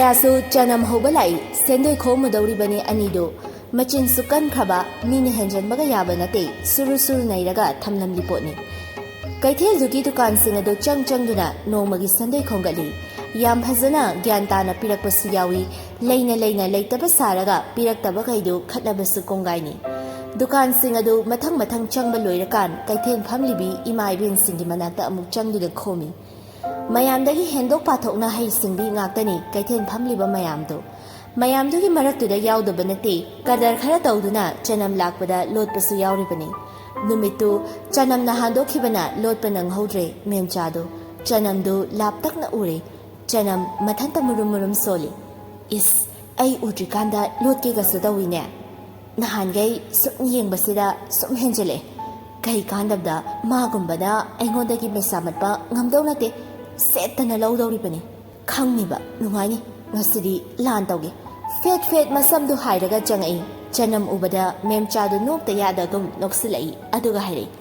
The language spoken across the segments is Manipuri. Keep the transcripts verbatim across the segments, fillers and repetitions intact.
ꯀꯌꯥꯁꯨ ꯆꯅꯝ ꯍꯧꯕ ꯂꯥꯛꯏ꯫ ꯁꯦꯟꯗꯣꯏ ꯈꯣꯝꯃꯨꯗꯧꯔꯤꯕꯅꯤ ꯑꯅꯤꯗꯨ꯫ ꯃꯆꯤꯟꯁꯨ ꯀꯟꯈ꯭ꯔꯕ, ꯃꯤꯅ ꯍꯦꯟꯖꯟꯕꯒ ꯌꯥꯕ ꯅꯠꯇꯦ, ꯁꯨꯔꯨ ꯁꯨꯔꯨ ꯅꯩꯔꯒ ꯊꯝꯂꯝꯂꯤ ꯄꯣꯠꯅꯤ꯫ ꯀꯩꯊꯦꯜꯗꯨꯒꯤ ꯗꯨꯀꯥꯟꯁꯤꯡ ꯑꯗꯨ ꯆꯪ ꯆꯪꯗꯨꯅ ꯅꯣꯡꯃꯒꯤ ꯁꯦꯟꯗꯣꯏ ꯈꯣꯝꯒꯠꯂꯤ꯫ ꯌꯥꯝ ꯐꯖꯅ ꯒ꯭ꯌꯥꯟ ꯇꯥꯅ ꯄꯤꯔꯛꯄꯁꯨ ꯌꯥꯎꯏ, ꯂꯩꯅ ꯂꯩꯅ ꯂꯩꯇꯕ ꯁꯥꯔꯒ ꯄꯤꯔꯛꯇꯕꯈꯩꯗꯨ ꯈꯠꯅꯕꯁꯨ ꯀꯣꯡꯒꯥꯏꯅꯤ꯫ ꯗꯨꯀꯥꯟꯁꯤꯡ ꯑꯗꯨ ꯃꯊꯪ ꯃꯊꯪ ꯆꯪꯕ ꯂꯣꯏꯔꯀꯥꯟ ꯀꯩꯊꯦꯜ ꯐꯝꯂꯤꯕꯤ ꯏꯃꯥ ꯏꯕꯦꯟꯁꯤꯡꯒꯤ ꯃꯅꯥꯛꯇ ꯑꯃꯨꯛ ꯆꯪꯗꯨꯅ ꯈꯣꯝꯃꯤ꯫ ꯃꯌꯥꯝꯗꯒꯤ ꯍꯦꯟꯗꯣꯛ ꯄꯥꯊꯣꯛꯅ ꯍꯩꯁꯤꯡꯕꯤ ꯉꯥꯛꯇꯅꯤ ꯀꯩꯊꯦꯜ ꯐꯝꯂꯤꯕ ꯃꯌꯥꯝꯗꯨ꯫ ꯃꯌꯥꯝꯗꯨꯒꯤ ꯃꯔꯛꯇꯨꯗ ꯌꯥꯎꯗꯕ ꯅꯠꯇꯦ, ꯀꯗꯔ ꯈꯔ ꯇꯧꯗꯨꯅ ꯆꯅꯝ ꯂꯥꯛꯄꯗ ꯂꯣꯠꯄꯁꯨ ꯌꯥꯎꯔꯤꯕꯅꯤ꯫ ꯅꯨꯃꯤꯠꯇꯨ ꯆꯅꯝꯅ ꯍꯥꯟꯗꯣꯛꯈꯤꯕꯅ ꯂꯣꯠꯄ ꯅꯪꯍꯧꯗ꯭ꯔꯦ ꯃꯦꯝꯆꯥꯗꯨ꯫ ꯆꯅꯝꯗꯨ ꯂꯥꯞꯇꯛꯅ ꯎꯔꯦ꯫ ꯆꯅꯝ ꯃꯊꯟꯇ ꯃꯨꯔꯨꯝ ꯃꯨꯔꯨꯝ ꯁꯣꯜꯂꯤ꯫ "ꯏꯁ, ꯑꯩ ꯎꯗ꯭ꯔꯤꯀꯥꯟꯗ ꯂꯣꯠꯀꯦꯒꯁꯨ ꯇꯧꯏꯅꯦ꯫ ꯅꯍꯥꯟꯈꯩ ꯁꯨꯝ ꯌꯦꯡꯕꯁꯤꯗ ꯁꯨꯝ ꯍꯦꯟꯖꯜꯂꯛꯑꯦ꯫ ꯀꯩ ꯀꯥꯟꯗꯕꯗ ꯃꯥꯒꯨꯝꯕꯅ ꯑꯩꯉꯣꯟꯗꯒꯤ ꯃꯩꯁꯥ ꯃꯠꯄ ꯉꯝꯗꯧ ꯅꯠꯇꯦ꯫ ꯁꯦꯠꯇꯅ ꯂꯧꯗꯧꯔꯤꯕꯅꯤ꯫ ꯈꯪꯅꯤꯕ ꯅꯨꯡꯉꯥꯏꯅꯤ꯫ ꯉꯁꯤꯗꯤ ꯂꯥꯟ ꯇꯧꯒꯦ꯫" ꯐꯦꯠ ꯐꯦꯠ ꯃꯁꯝꯗꯨ ꯍꯥꯏꯔꯒ ꯆꯪꯉꯛꯏ꯫ ꯆꯅꯝ ꯎꯕꯗ ꯃꯦꯝꯆꯥꯗꯨ ꯅꯣꯛꯇ ꯌꯥꯗꯒꯨꯝ ꯅꯣꯛꯁꯤꯜꯂꯛꯏ꯫ ꯑꯗꯨꯒ ꯍꯥꯏꯔꯛꯏ,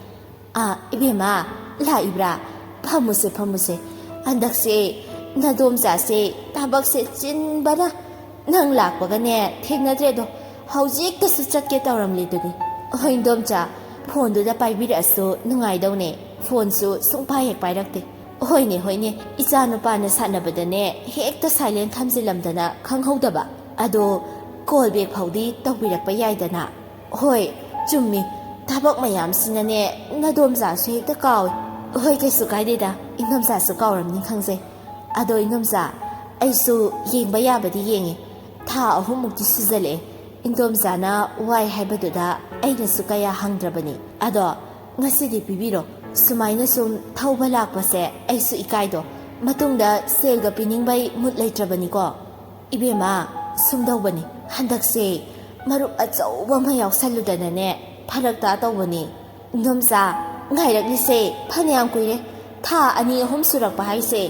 "ꯑꯥ, ꯏꯕꯦꯝꯃ, ꯂꯥꯛꯏꯕ꯭ꯔꯥ? ꯐꯝꯃꯨꯁꯦ, ꯐꯝꯃꯨꯁꯦ꯫ ꯍꯟꯗꯛꯁꯦ ꯅꯗꯣꯝꯆꯥꯁꯦ ꯊꯕꯛꯁꯦ ꯆꯤꯟꯕꯅ ꯅꯪ ꯂꯥꯛꯄꯒꯅꯦ ꯊꯦꯡꯅꯗ꯭ꯔꯦꯗꯣ꯫ ꯍꯧꯖꯤꯛꯇꯁꯨ ꯆꯠꯀꯦ ꯇꯧꯔꯝꯂꯤꯗꯨꯅꯤ꯫" "ꯍꯣꯏ, ꯏꯟꯗꯣꯝꯆꯥ, ꯐꯣꯟꯗꯨꯗ ꯄꯥꯏꯕꯤꯔꯛꯑꯁꯨ ꯅꯨꯡꯉꯥꯏꯗꯧꯅꯦ꯫ ꯐꯣꯟꯁꯨ ꯁꯨꯡꯄꯥꯏ ꯍꯦꯛ ꯄꯥꯏꯔꯛꯇꯦ꯫" "ꯍꯣꯏꯅꯦ, ꯍꯣꯏꯅꯦ, ꯏꯆꯥ ꯅꯨꯄꯥꯅ ꯁꯥꯟꯅꯕꯗꯅꯦ ꯍꯦꯛꯇ ꯁꯥꯏꯂꯦꯟ ꯊꯝꯖꯤꯜꯂꯝꯗꯅ ꯈꯪꯍꯧꯗꯕ꯫ ꯑꯗꯣ ꯀꯣꯜ ꯕꯦꯛ ꯐꯥꯎꯗꯤ ꯇꯧꯕꯤꯔꯛꯄ ꯌꯥꯏꯗꯅ꯫" "ꯍꯣꯏ, ꯆꯨꯝꯃꯤ꯫ ꯊꯕꯛ ꯃꯌꯥꯝꯁꯤꯅꯅꯦ ꯅꯗꯣꯝꯆꯥꯁꯨ ꯍꯦꯛꯇ ꯀꯥꯎꯏ꯫" "ꯍꯣꯏ, ꯀꯩꯁꯨ ꯀꯥꯏꯗꯦꯗ, ꯏꯟꯗꯣꯝꯆꯥꯁꯨ ꯀꯥꯎꯔꯝꯅꯤ ꯈꯪꯖꯩ꯫ ꯑꯗꯣ ꯏꯟꯗꯣꯝꯆꯥ, ꯑꯩꯁꯨ ꯌꯦꯡꯕ ꯌꯥꯕꯗꯤ ꯌꯦꯡꯉꯦ꯫ ꯊꯥ ꯑꯍꯨꯝꯃꯨꯛꯇꯤ ꯁꯨꯖꯜꯂꯛꯑꯦ꯫ ꯏꯟꯗꯣꯝꯆꯥꯅ ꯋꯥꯏ ꯍꯥꯏꯕꯗꯨꯗ ꯑꯩꯅꯁꯨ ꯀꯌꯥ ꯍꯪꯗ꯭ꯔꯕꯅꯤ꯫ ꯑꯗꯣ ꯉꯁꯤꯗꯤ ꯄꯤꯕꯤꯔꯣ꯫ ꯁꯨꯃꯥꯏꯅ ꯁꯨꯝ ꯊꯧꯕ ꯂꯥꯛꯄꯁꯦ ꯑꯩꯁꯨ ꯏꯀꯥꯏꯗꯣ꯫ ꯃꯇꯨꯡꯗ ꯁꯦꯜꯒ ꯄꯤꯅꯤꯡꯕꯩ ꯃꯨꯠ ꯂꯩꯇ꯭ꯔꯕꯅꯤꯀꯣ꯫" "ꯏꯕꯦꯝꯃ, ꯁꯨꯝꯗꯧꯕꯅꯤ꯫ ꯍꯟꯗꯛꯁꯦ ꯃꯔꯨꯞ ꯑꯆꯧꯕ ꯑꯃ ꯌꯥꯎꯁꯜꯂꯨꯗꯅꯅꯦ ꯐꯔꯛ ꯇꯥ ꯇꯧꯕꯅꯤ꯫" "ꯏꯟꯗꯣꯝꯆꯥ, ꯉꯥꯏꯔꯛꯂꯤꯁꯦ ꯐꯅꯌꯥꯝ ꯀꯨꯏꯔꯦ꯫ ꯊꯥ ꯑꯅꯤ ꯑꯍꯨꯝ ꯁꯨꯔꯛꯄ ꯍꯥꯏꯁꯦ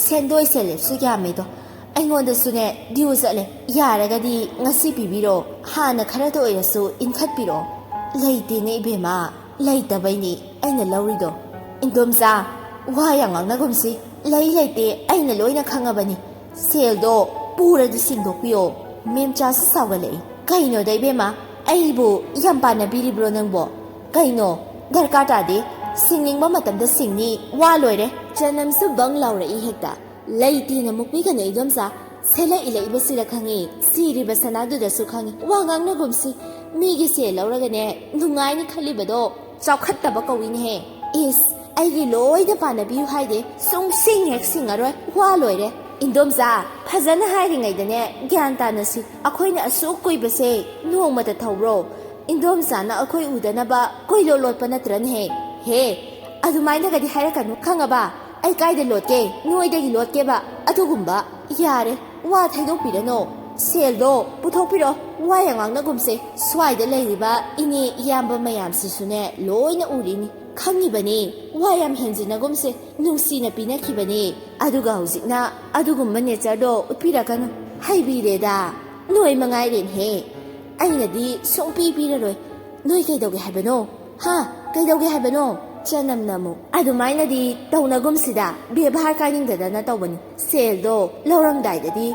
ꯁꯦꯟꯗꯣꯏ ꯁꯦꯂꯦꯞꯁꯨ ꯌꯥꯝꯃꯦꯗꯣ꯫ ꯑꯩꯉꯣꯟꯗꯁꯨꯅꯦ ꯗ꯭ꯌꯨ ꯆꯠꯂꯦ꯫ ꯌꯥꯔꯒꯗꯤ ꯉꯁꯤ ꯄꯤꯕꯤꯔꯣ꯫ ꯍꯥꯟꯅ ꯈꯔꯇ ꯑꯣꯏꯔꯁꯨ ꯏꯟꯈꯠꯄꯤꯔꯣ꯫" "ꯂꯩꯇꯦꯅꯦ ꯏꯕꯦꯝꯃ, ꯂꯩꯇꯕꯩꯅꯤ ꯑꯩꯅ ꯂꯧꯔꯤꯗꯣ꯫" "ꯏꯟꯗꯣꯝꯆꯥ, ꯋꯥ ꯌꯥꯝ ꯉꯥꯡꯅꯒꯨꯝꯁꯤ꯫ ꯂꯩ ꯂꯩꯇꯦ ꯑꯩꯅ ꯂꯣꯏꯅ ꯈꯪꯉꯕꯅꯤ꯫ ꯁꯦꯜꯗꯣ ꯄꯨꯔꯗꯤ ꯁꯤꯡꯗꯣꯛꯄꯤꯌꯣ꯫ ꯃꯦꯝꯆꯥꯁꯨ ꯁꯥꯎꯒꯠꯂꯛꯏ꯫ ꯀꯩꯅꯣꯗ ꯏꯕꯦꯝꯃ, ꯑꯩꯕꯨ ꯌꯥꯝ ꯄꯥꯟꯅꯕꯤꯔꯤꯕ꯭ꯔꯣ ꯅꯪꯕꯣ? ꯀꯩꯅꯣ? ꯗꯔꯀꯥꯔ ꯇꯥꯗꯦ꯫ ꯁꯤꯡꯅꯤꯡꯕ ꯃꯇꯝꯗ ꯁꯤꯡꯅꯤ, ꯋꯥ ꯂꯣꯏꯔꯦ꯫ ꯆꯅꯝꯁꯨ ꯕꯪ ꯂꯥꯎꯔꯛꯏ ꯍꯦꯛꯇ꯫ ꯂꯩꯇꯦꯅ ꯃꯨꯛꯄꯤꯒꯅꯨ ꯏꯗꯣꯝꯆꯥ꯫ ꯁꯦꯠꯂꯛꯏ ꯂꯛꯏꯕꯁꯤꯗ ꯈꯪꯉꯤ, ꯁꯤꯔꯤꯕ ꯁꯅꯥꯗꯨꯗꯁꯨ ꯈꯪꯉꯤ꯫ ꯋꯥ ꯉꯥꯡꯅꯒꯨꯝꯁꯤ꯫ ꯃꯤꯒꯤ ꯁꯦꯜ ꯂꯧꯔꯒꯅꯦ ꯅꯨꯡꯉꯥꯏꯅꯤ ꯈꯜꯂꯤꯕꯗꯣ ꯆꯥꯎꯈꯠꯇꯕ ꯀꯧꯏꯅꯦꯍꯦ꯫ ꯏꯁ, ꯑꯩꯒꯤ ꯂꯣꯏꯅ ꯄꯥꯟꯅꯕꯤꯌꯨ ꯍꯥꯏꯗꯦ꯫ ꯁꯨꯡꯁꯤꯡ ꯍꯦꯛ ꯁꯤꯡꯉꯔꯣꯏ꯫ ꯋꯥ ꯂꯣꯏꯔꯦ꯫ ꯏꯟꯗꯣꯝꯆꯥ, ꯐꯖꯅ ꯍꯥꯏꯔꯤꯉꯩꯗꯅꯦ ꯒ꯭ꯌꯥꯟ ꯇꯥꯅꯁꯤ꯫ ꯑꯩꯈꯣꯏꯅ ꯑꯁꯨꯛ ꯀꯨꯏꯕꯁꯦ ꯅꯣꯡꯃꯇ ꯊꯧꯕ꯭ꯔꯣ? ꯏꯟꯗꯣꯝꯆꯥꯅ ꯑꯩꯈꯣꯏ ꯎꯗꯅꯕ ꯀꯣꯏꯂꯣꯠ ꯂꯣꯠꯄ ꯅꯠꯇ꯭ꯔꯅꯦꯍꯦ? ꯍꯦ, ꯑꯗꯨꯃꯥꯏꯅꯒꯗꯤ ꯍꯥꯏꯔꯛꯀꯅꯨ, ꯈꯪꯉꯕ? ꯑꯩ ꯀꯥꯏꯗ ꯂꯣꯠꯀꯦ? ꯅꯣꯏꯗꯒꯤ ꯂꯣꯠꯀꯦꯕ? ꯑꯗꯨꯒꯨꯝꯕ ꯌꯥꯔꯦ, ꯋꯥ ꯊꯩꯗꯣꯛꯄꯤꯔꯅꯣ꯫ ꯁꯦꯜꯗꯣ ꯄꯨꯊꯣꯛꯄꯤꯔꯣ, ꯋꯥ ꯌꯥꯝ ꯉꯥꯡꯅꯒꯨꯝꯁꯦ꯫ ꯁ꯭ꯋꯥꯏꯗ ꯂꯩꯔꯤꯕ ꯏꯅꯦ ꯏꯌꯥꯝꯕ ꯃꯌꯥꯝꯁꯤꯁꯨꯅꯦ ꯂꯣꯏꯅ ꯎꯔꯤꯅꯤ, ꯈꯪꯉꯤꯕꯅꯤ꯫ ꯋꯥ ꯌꯥꯝ ꯍꯦꯟꯖꯤꯟꯅꯒꯨꯝꯁꯦ, ꯅꯨꯡꯁꯤꯅ ꯄꯤꯅꯈꯤꯕꯅꯤ꯫ ꯑꯗꯨꯒ ꯍꯧꯖꯤꯛꯅ ꯑꯗꯨꯒꯨꯝꯕ ꯅꯦꯆꯔꯗꯣ ꯎꯠꯄꯤꯔꯛꯀꯅꯨ꯫ ꯍꯩꯕꯤꯔꯦꯗ, ꯅꯣꯏ ꯃꯉꯥꯏꯔꯦꯅꯍꯦ꯫ ꯑꯩꯅꯗꯤ ꯁꯨꯡꯄꯤ ꯄꯤꯔꯔꯣꯏ꯫ ꯅꯣꯏ ꯀꯩꯗꯧꯒꯦ ꯍꯥꯏꯕꯅꯣ? ꯍꯥ? ꯀꯩꯗꯧꯒꯦ ꯍꯥꯏꯕꯅꯣ? ꯆꯅꯝꯅ ꯑꯃꯨꯛ, ꯑꯗꯨꯃꯥꯏꯅꯗꯤ ꯇꯧꯅꯒꯨꯝꯁꯤꯗ, ꯕꯦꯕꯥꯔ ꯀꯥꯏꯅꯤꯡꯗꯗꯅ ꯇꯧꯕꯅꯤ꯫ ꯁꯦꯜꯗꯣ ꯂꯧꯔꯝꯗꯥꯏꯗꯗꯤ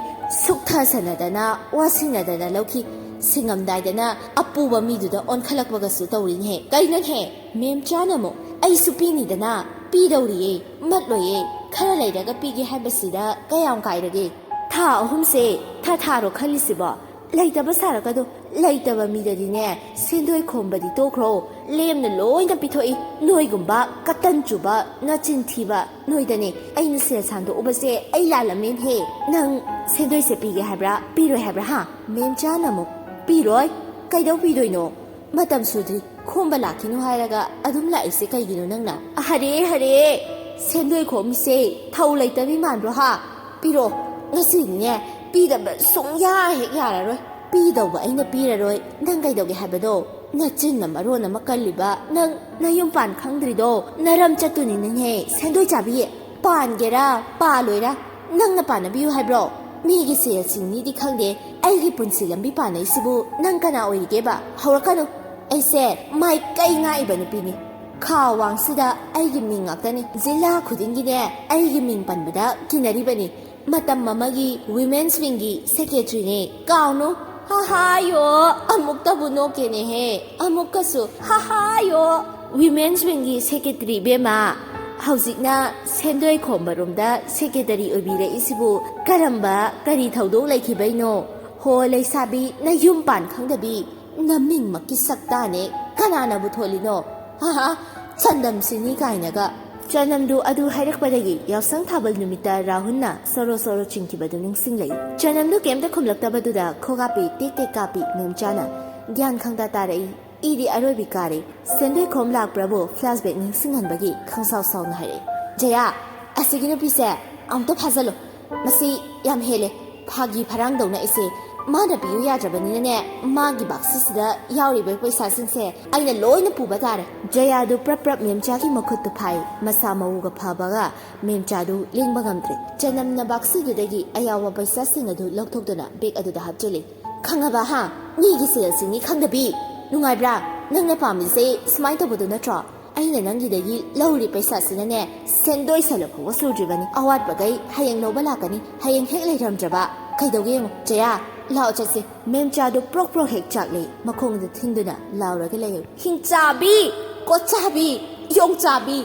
ꯁꯨꯛꯊꯁꯅꯗꯅ ꯋꯥꯁꯤꯟꯅꯗꯅ ꯂꯧꯈꯤ, ꯁꯤꯡꯉꯝꯗꯥꯏꯗꯅ ꯑꯄꯨꯕ ꯃꯤꯗꯨꯗ ꯑꯣꯟꯈꯠꯂꯛꯄꯒꯁꯨ ꯇꯧꯔꯤꯅꯦꯍꯦ꯫ ꯀꯩꯅꯣꯅꯦꯍꯦ? ꯃꯦꯝꯆꯥꯅ ꯑꯃꯨꯛ, ꯑꯩꯁꯨ ꯄꯤꯅꯤꯗꯅ꯫ ꯄꯤꯗꯧꯔꯤꯌꯦ, ꯃꯠꯂꯣꯏꯌꯦ, ꯈꯔ ꯂꯩꯔꯒ ꯄꯤꯒꯦ ꯍꯥꯏꯕꯁꯤꯗ ꯀꯌꯥꯝ ꯀꯥꯏꯔꯒꯦ? ꯊꯥ ꯑꯍꯨꯝꯁꯦ ꯊꯥ ꯊꯥꯔꯣ ꯈꯜꯂꯤꯁꯤꯕꯣ? ꯂꯩꯇꯕ ꯁꯥꯔꯛꯀꯗꯣ꯫ ꯂꯩꯇꯕ ꯃꯤꯗꯗꯤꯅꯦ ꯁꯦꯟꯗꯣꯏ ꯈꯣꯝꯕꯗꯤ ꯇꯣꯛꯈ꯭ꯔꯣ, ꯂꯦꯝꯅ ꯂꯣꯏꯅ ꯄꯤꯊꯣꯛꯏ꯫ ꯅꯣꯏꯒꯨꯝꯕ ꯀꯇꯟ ꯆꯨꯕ, ꯅꯆꯤꯟ ꯊꯤꯕ ꯅꯣꯏꯗꯅꯦ ꯑꯩꯅ ꯁꯦꯜ ꯁꯥꯟꯗꯣꯛꯎꯕꯁꯦ꯫ ꯑꯩ ꯂꯥꯜꯂꯝꯃꯦꯅꯍꯦ꯫ ꯅꯪ ꯁꯦꯟꯗꯣꯏꯁꯦ ꯄꯤꯒꯦ ꯍꯥꯏꯕ꯭ꯔꯥ, ꯄꯤꯔꯣꯏ ꯍꯥꯏꯕ꯭ꯔꯥ? ꯍꯥ? ꯃꯦꯝꯆꯥꯅ ꯑꯃꯨꯛ, ꯄꯤꯔꯣꯏ꯫ ꯀꯩꯗꯧ ꯄꯤꯗꯣꯏꯅꯣ? ꯃꯇꯝ ꯁꯨꯗ꯭ꯔꯤ꯫ ꯈꯣꯝꯕ ꯂꯥꯛꯈꯤꯅꯨ ꯍꯥꯏꯔꯒ ꯑꯗꯨꯝ ꯂꯥꯛꯏꯁꯦ ꯀꯩꯒꯤꯅꯣ ꯅꯪꯅ? ꯍꯔꯦ, ꯍꯔꯦ, ꯁꯦꯟꯗꯣꯏ ꯈꯣꯝꯃꯤꯁꯦ ꯊꯧ ꯂꯩꯇꯕꯤ ꯃꯥꯟꯕ꯭ꯔꯣ ꯍꯥ? ꯄꯤꯔꯣ, ꯉꯁꯤꯗꯤꯅꯦ ꯄꯤꯗꯕ ꯁꯨꯡꯌꯥ ꯍꯦꯛ ꯌꯥꯔꯔꯣꯏ꯫ ꯄꯤꯗꯧꯕ ꯑꯩꯅ ꯄꯤꯔꯔꯣꯏ꯫ ꯅꯪ ꯀꯩꯗꯧꯒꯦ ꯍꯥꯏꯕꯅꯣ? ꯅꯆꯤꯟꯅ ꯃꯔꯣꯟ ꯑꯃ ꯀꯜꯂꯤꯕ꯫ ꯅꯪ ꯅꯌꯨꯝ ꯄꯥꯟ ꯈꯪꯗ꯭ꯔꯤꯗꯣ ꯅꯔꯝ ꯆꯠꯇꯨꯅꯤꯅꯦꯍꯦ, ꯁꯦꯟꯗꯣꯏ ꯆꯥꯕꯤ꯫ ꯄꯥꯟꯒꯦꯔꯥ ꯄꯥꯜꯂꯣꯏꯔꯥ ꯅꯪꯅ ꯄꯥꯟꯅꯕꯤꯌꯨ ꯍꯥꯏꯕ꯭ꯔꯣ? ꯃꯤꯒꯤ ꯁꯦꯜ ꯁꯤꯡꯅꯤꯗꯤ ꯈꯪꯗꯦ, ꯑꯩꯒꯤ ꯄꯨꯟꯁꯤ ꯂꯝꯕꯤ ꯄꯥꯟꯅꯩꯁꯤꯕꯨ ꯅꯪ ꯀꯅꯥ ꯑꯣꯏꯔꯤꯒꯦꯕ? ꯍꯧꯔꯛꯀꯅꯨ꯫ ꯑꯩꯁꯦ ꯃꯥꯏꯀꯩ ꯉꯥꯛꯏꯕ ꯅꯨꯄꯤꯅꯤ꯫ ꯈꯥ ꯋꯥꯡꯁꯤꯗ ꯑꯩꯒꯤ ꯃꯤꯡ ꯉꯥꯛꯇꯅꯤ꯫ ꯖꯤꯂꯥ ꯈꯨꯗꯤꯡꯒꯤꯅꯦ ꯑꯩꯒꯤ ꯃꯤꯡ ꯄꯟꯕꯗ ꯀꯤꯅꯔꯤꯕꯅꯤ꯫ ꯃꯇꯝ ꯑꯃꯒꯤ Women's Wingꯒꯤ Secretaryꯅꯦ꯫ ꯀꯥꯎꯅꯨ꯫ ꯍꯥꯍꯥꯌꯣ꯫ ꯑꯃꯨꯛꯇꯕꯨ ꯅꯣꯛꯀꯦꯅꯦꯍꯦ꯫ ꯑꯃꯨꯛꯀꯁꯨ ꯍꯥꯍꯥꯌꯣ꯫ Women's Wingꯒꯤ Secretary ꯏꯕꯦꯝꯃ, ꯍꯧꯖꯤꯛꯅ ꯁꯦꯟꯗꯣꯏ ꯈꯣꯝꯕꯔꯣꯝꯗ Secretary ꯑꯣꯏꯕꯤꯔꯛꯏꯁꯤꯕꯨ ꯀꯔꯝꯕ ꯀꯔꯤ ꯊꯧꯗꯣꯛ ꯂꯩꯈꯤꯕꯩꯅꯣ? ꯍꯣ ꯂꯩꯁꯥꯕꯤ, ꯅꯌꯨꯝ ꯄꯥꯟ ꯈꯪꯗꯕꯤ, ꯅꯃꯤꯡꯃꯛꯀꯤ ꯁꯛꯇꯥꯅꯦ꯫ ꯀꯅꯥꯅꯕꯨ ꯊꯣꯜꯂꯤꯅꯣ? ꯍꯥꯍꯥ, ꯆꯅꯝ ꯁꯤꯅꯤ ꯀꯥꯏꯅꯒ꯫ ꯆꯅꯝꯗꯨ ꯑꯗꯨ ꯍꯥꯏꯔꯛꯄꯗꯒꯤ ꯌꯥꯎꯁꯪ ꯊꯥꯕꯜ ꯅꯨꯃꯤꯠꯇ ꯔꯥꯍꯨꯜꯅ ꯁꯣꯔꯣ ꯁꯣꯔꯣ ꯆꯤꯡꯈꯤꯕꯗꯨ ꯅꯤꯡꯁꯤꯡꯂꯛꯏ꯫ ꯆꯅꯝꯗꯨ ꯀꯩꯝꯇ ꯈꯨꯝꯂꯛꯇꯕꯗꯨꯗ ꯈꯣꯒꯥꯄꯤ ꯇꯦꯛ ꯇꯦꯛ ꯀꯥꯞꯄꯤ ꯃꯦꯝꯆꯥꯅ꯫ ꯒ꯭ꯌꯥꯟ ꯈꯪꯇꯥ ꯇꯥꯔꯛꯏ꯫ ꯏꯗꯤ ꯑꯔꯣꯏꯕꯤ ꯀꯥꯔꯦ꯫ ꯁꯦꯟꯗꯣꯏ ꯈꯣꯝ ꯂꯥꯛꯄ꯭ꯔꯕꯨ flashback ꯅꯤꯡꯁꯤꯡꯍꯟꯕꯒꯤ ꯈꯪꯁꯥꯎ ꯁꯥꯎꯅ ꯍꯥꯏꯔꯛꯏ꯫ ꯖꯌꯥ, ꯑꯁꯤꯒꯤ ꯅꯨꯄꯤꯁꯦ ꯑꯃꯨꯛꯇ ꯐꯥꯖꯜꯂꯨ꯫ ꯃꯁꯤ ꯌꯥꯝ ꯍꯦꯜꯂꯦ꯫ ꯐꯥꯒꯤ ꯐꯔꯥꯡꯗꯧꯅ ꯑꯩꯁꯦ ꯃꯥꯅ ꯄꯤꯌꯨ ꯌꯥꯗ꯭ꯔꯕꯅꯤꯅꯅꯦ, ꯃꯥꯒꯤ ꯕꯥꯛꯁꯤꯁꯤꯗ ꯌꯥꯎꯔꯤꯕ ꯄꯩꯁꯥꯁꯤꯡꯁꯦ ꯑꯩꯅ ꯂꯣꯏꯅ ꯄꯨꯕ ꯇꯥꯔꯦ꯫ ꯖꯌꯥꯗꯨ ꯄ꯭ꯔꯞ ꯄ꯭ꯔꯞ ꯃꯦꯝꯆꯥꯒꯤ ꯃꯈꯨꯠꯇꯨ ꯐꯥꯏ꯫ ꯃꯁꯥ ꯃꯎꯒ ꯐꯕꯒ ꯃꯦꯝꯆꯥꯗꯨ ꯂꯦꯡꯕ ꯉꯝꯗ꯭ꯔꯦ꯫ ꯆꯅꯝꯅ ꯕꯥꯛꯁꯤꯗꯨꯗꯒꯤ ꯑꯌꯥꯎꯕ ꯄꯩꯁꯥꯁꯤꯡ ꯑꯗꯨ ꯂꯧꯊꯣꯛꯇꯨꯅ ꯕꯦꯛ ꯑꯗꯨꯗ ꯍꯥꯞꯆꯤꯜꯂꯤ꯫ ꯈꯪꯉꯕ ꯍꯥ? ꯃꯤꯒꯤ ꯁꯦꯜꯁꯤꯡꯅꯤ ꯈꯪꯗꯕꯤ꯫ ꯅꯨꯡꯉꯥꯏꯕ꯭ꯔꯥ? ꯅꯪꯅ ꯄꯥꯝꯃꯤꯁꯦ ꯁꯨꯃꯥꯏꯅ ꯇꯧꯕꯗꯨ ꯅꯠꯇ꯭ꯔꯣ? ꯑꯩꯅ ꯅꯪꯒꯤꯗꯒꯤ ꯂꯧꯔꯤ ꯄꯩꯁꯥꯁꯤꯅꯅꯦ, ꯁꯦꯟꯗꯣꯏ ꯁꯂꯨꯛ ꯐꯥꯎꯕ ꯁꯨꯗ꯭ꯔꯤꯕꯅꯤ꯫ ꯑꯋꯥꯠꯄꯈꯩ ꯍꯌꯦꯡ ꯂꯧꯕ ꯂꯥꯛꯀꯅꯤ꯫ ꯍꯌꯦꯡ ꯍꯦꯛ ꯂꯩꯔꯝꯗ꯭ꯔꯕ ꯀꯩꯗꯧꯒꯦ ꯌꯦꯡꯉꯨ꯫ ꯖꯌꯥ, ꯂꯥꯛꯑꯣ ꯆꯠꯁꯤ꯫ ꯃꯦꯝꯆꯥꯗꯨ ꯄ꯭ꯔꯣꯛ ꯄ꯭ꯔꯣꯛ ꯍꯦꯛ ꯆꯥꯛꯂꯤ꯫ ꯃꯈꯣꯡꯗ ꯊꯤꯟꯗꯨꯅ ꯂꯥꯎꯔꯒ ꯂꯩ꯫ ꯍꯤꯡꯆꯥꯕꯤ! ꯀꯣꯠꯆꯥꯕꯤ! ꯌꯣꯡꯆꯥꯕꯤ!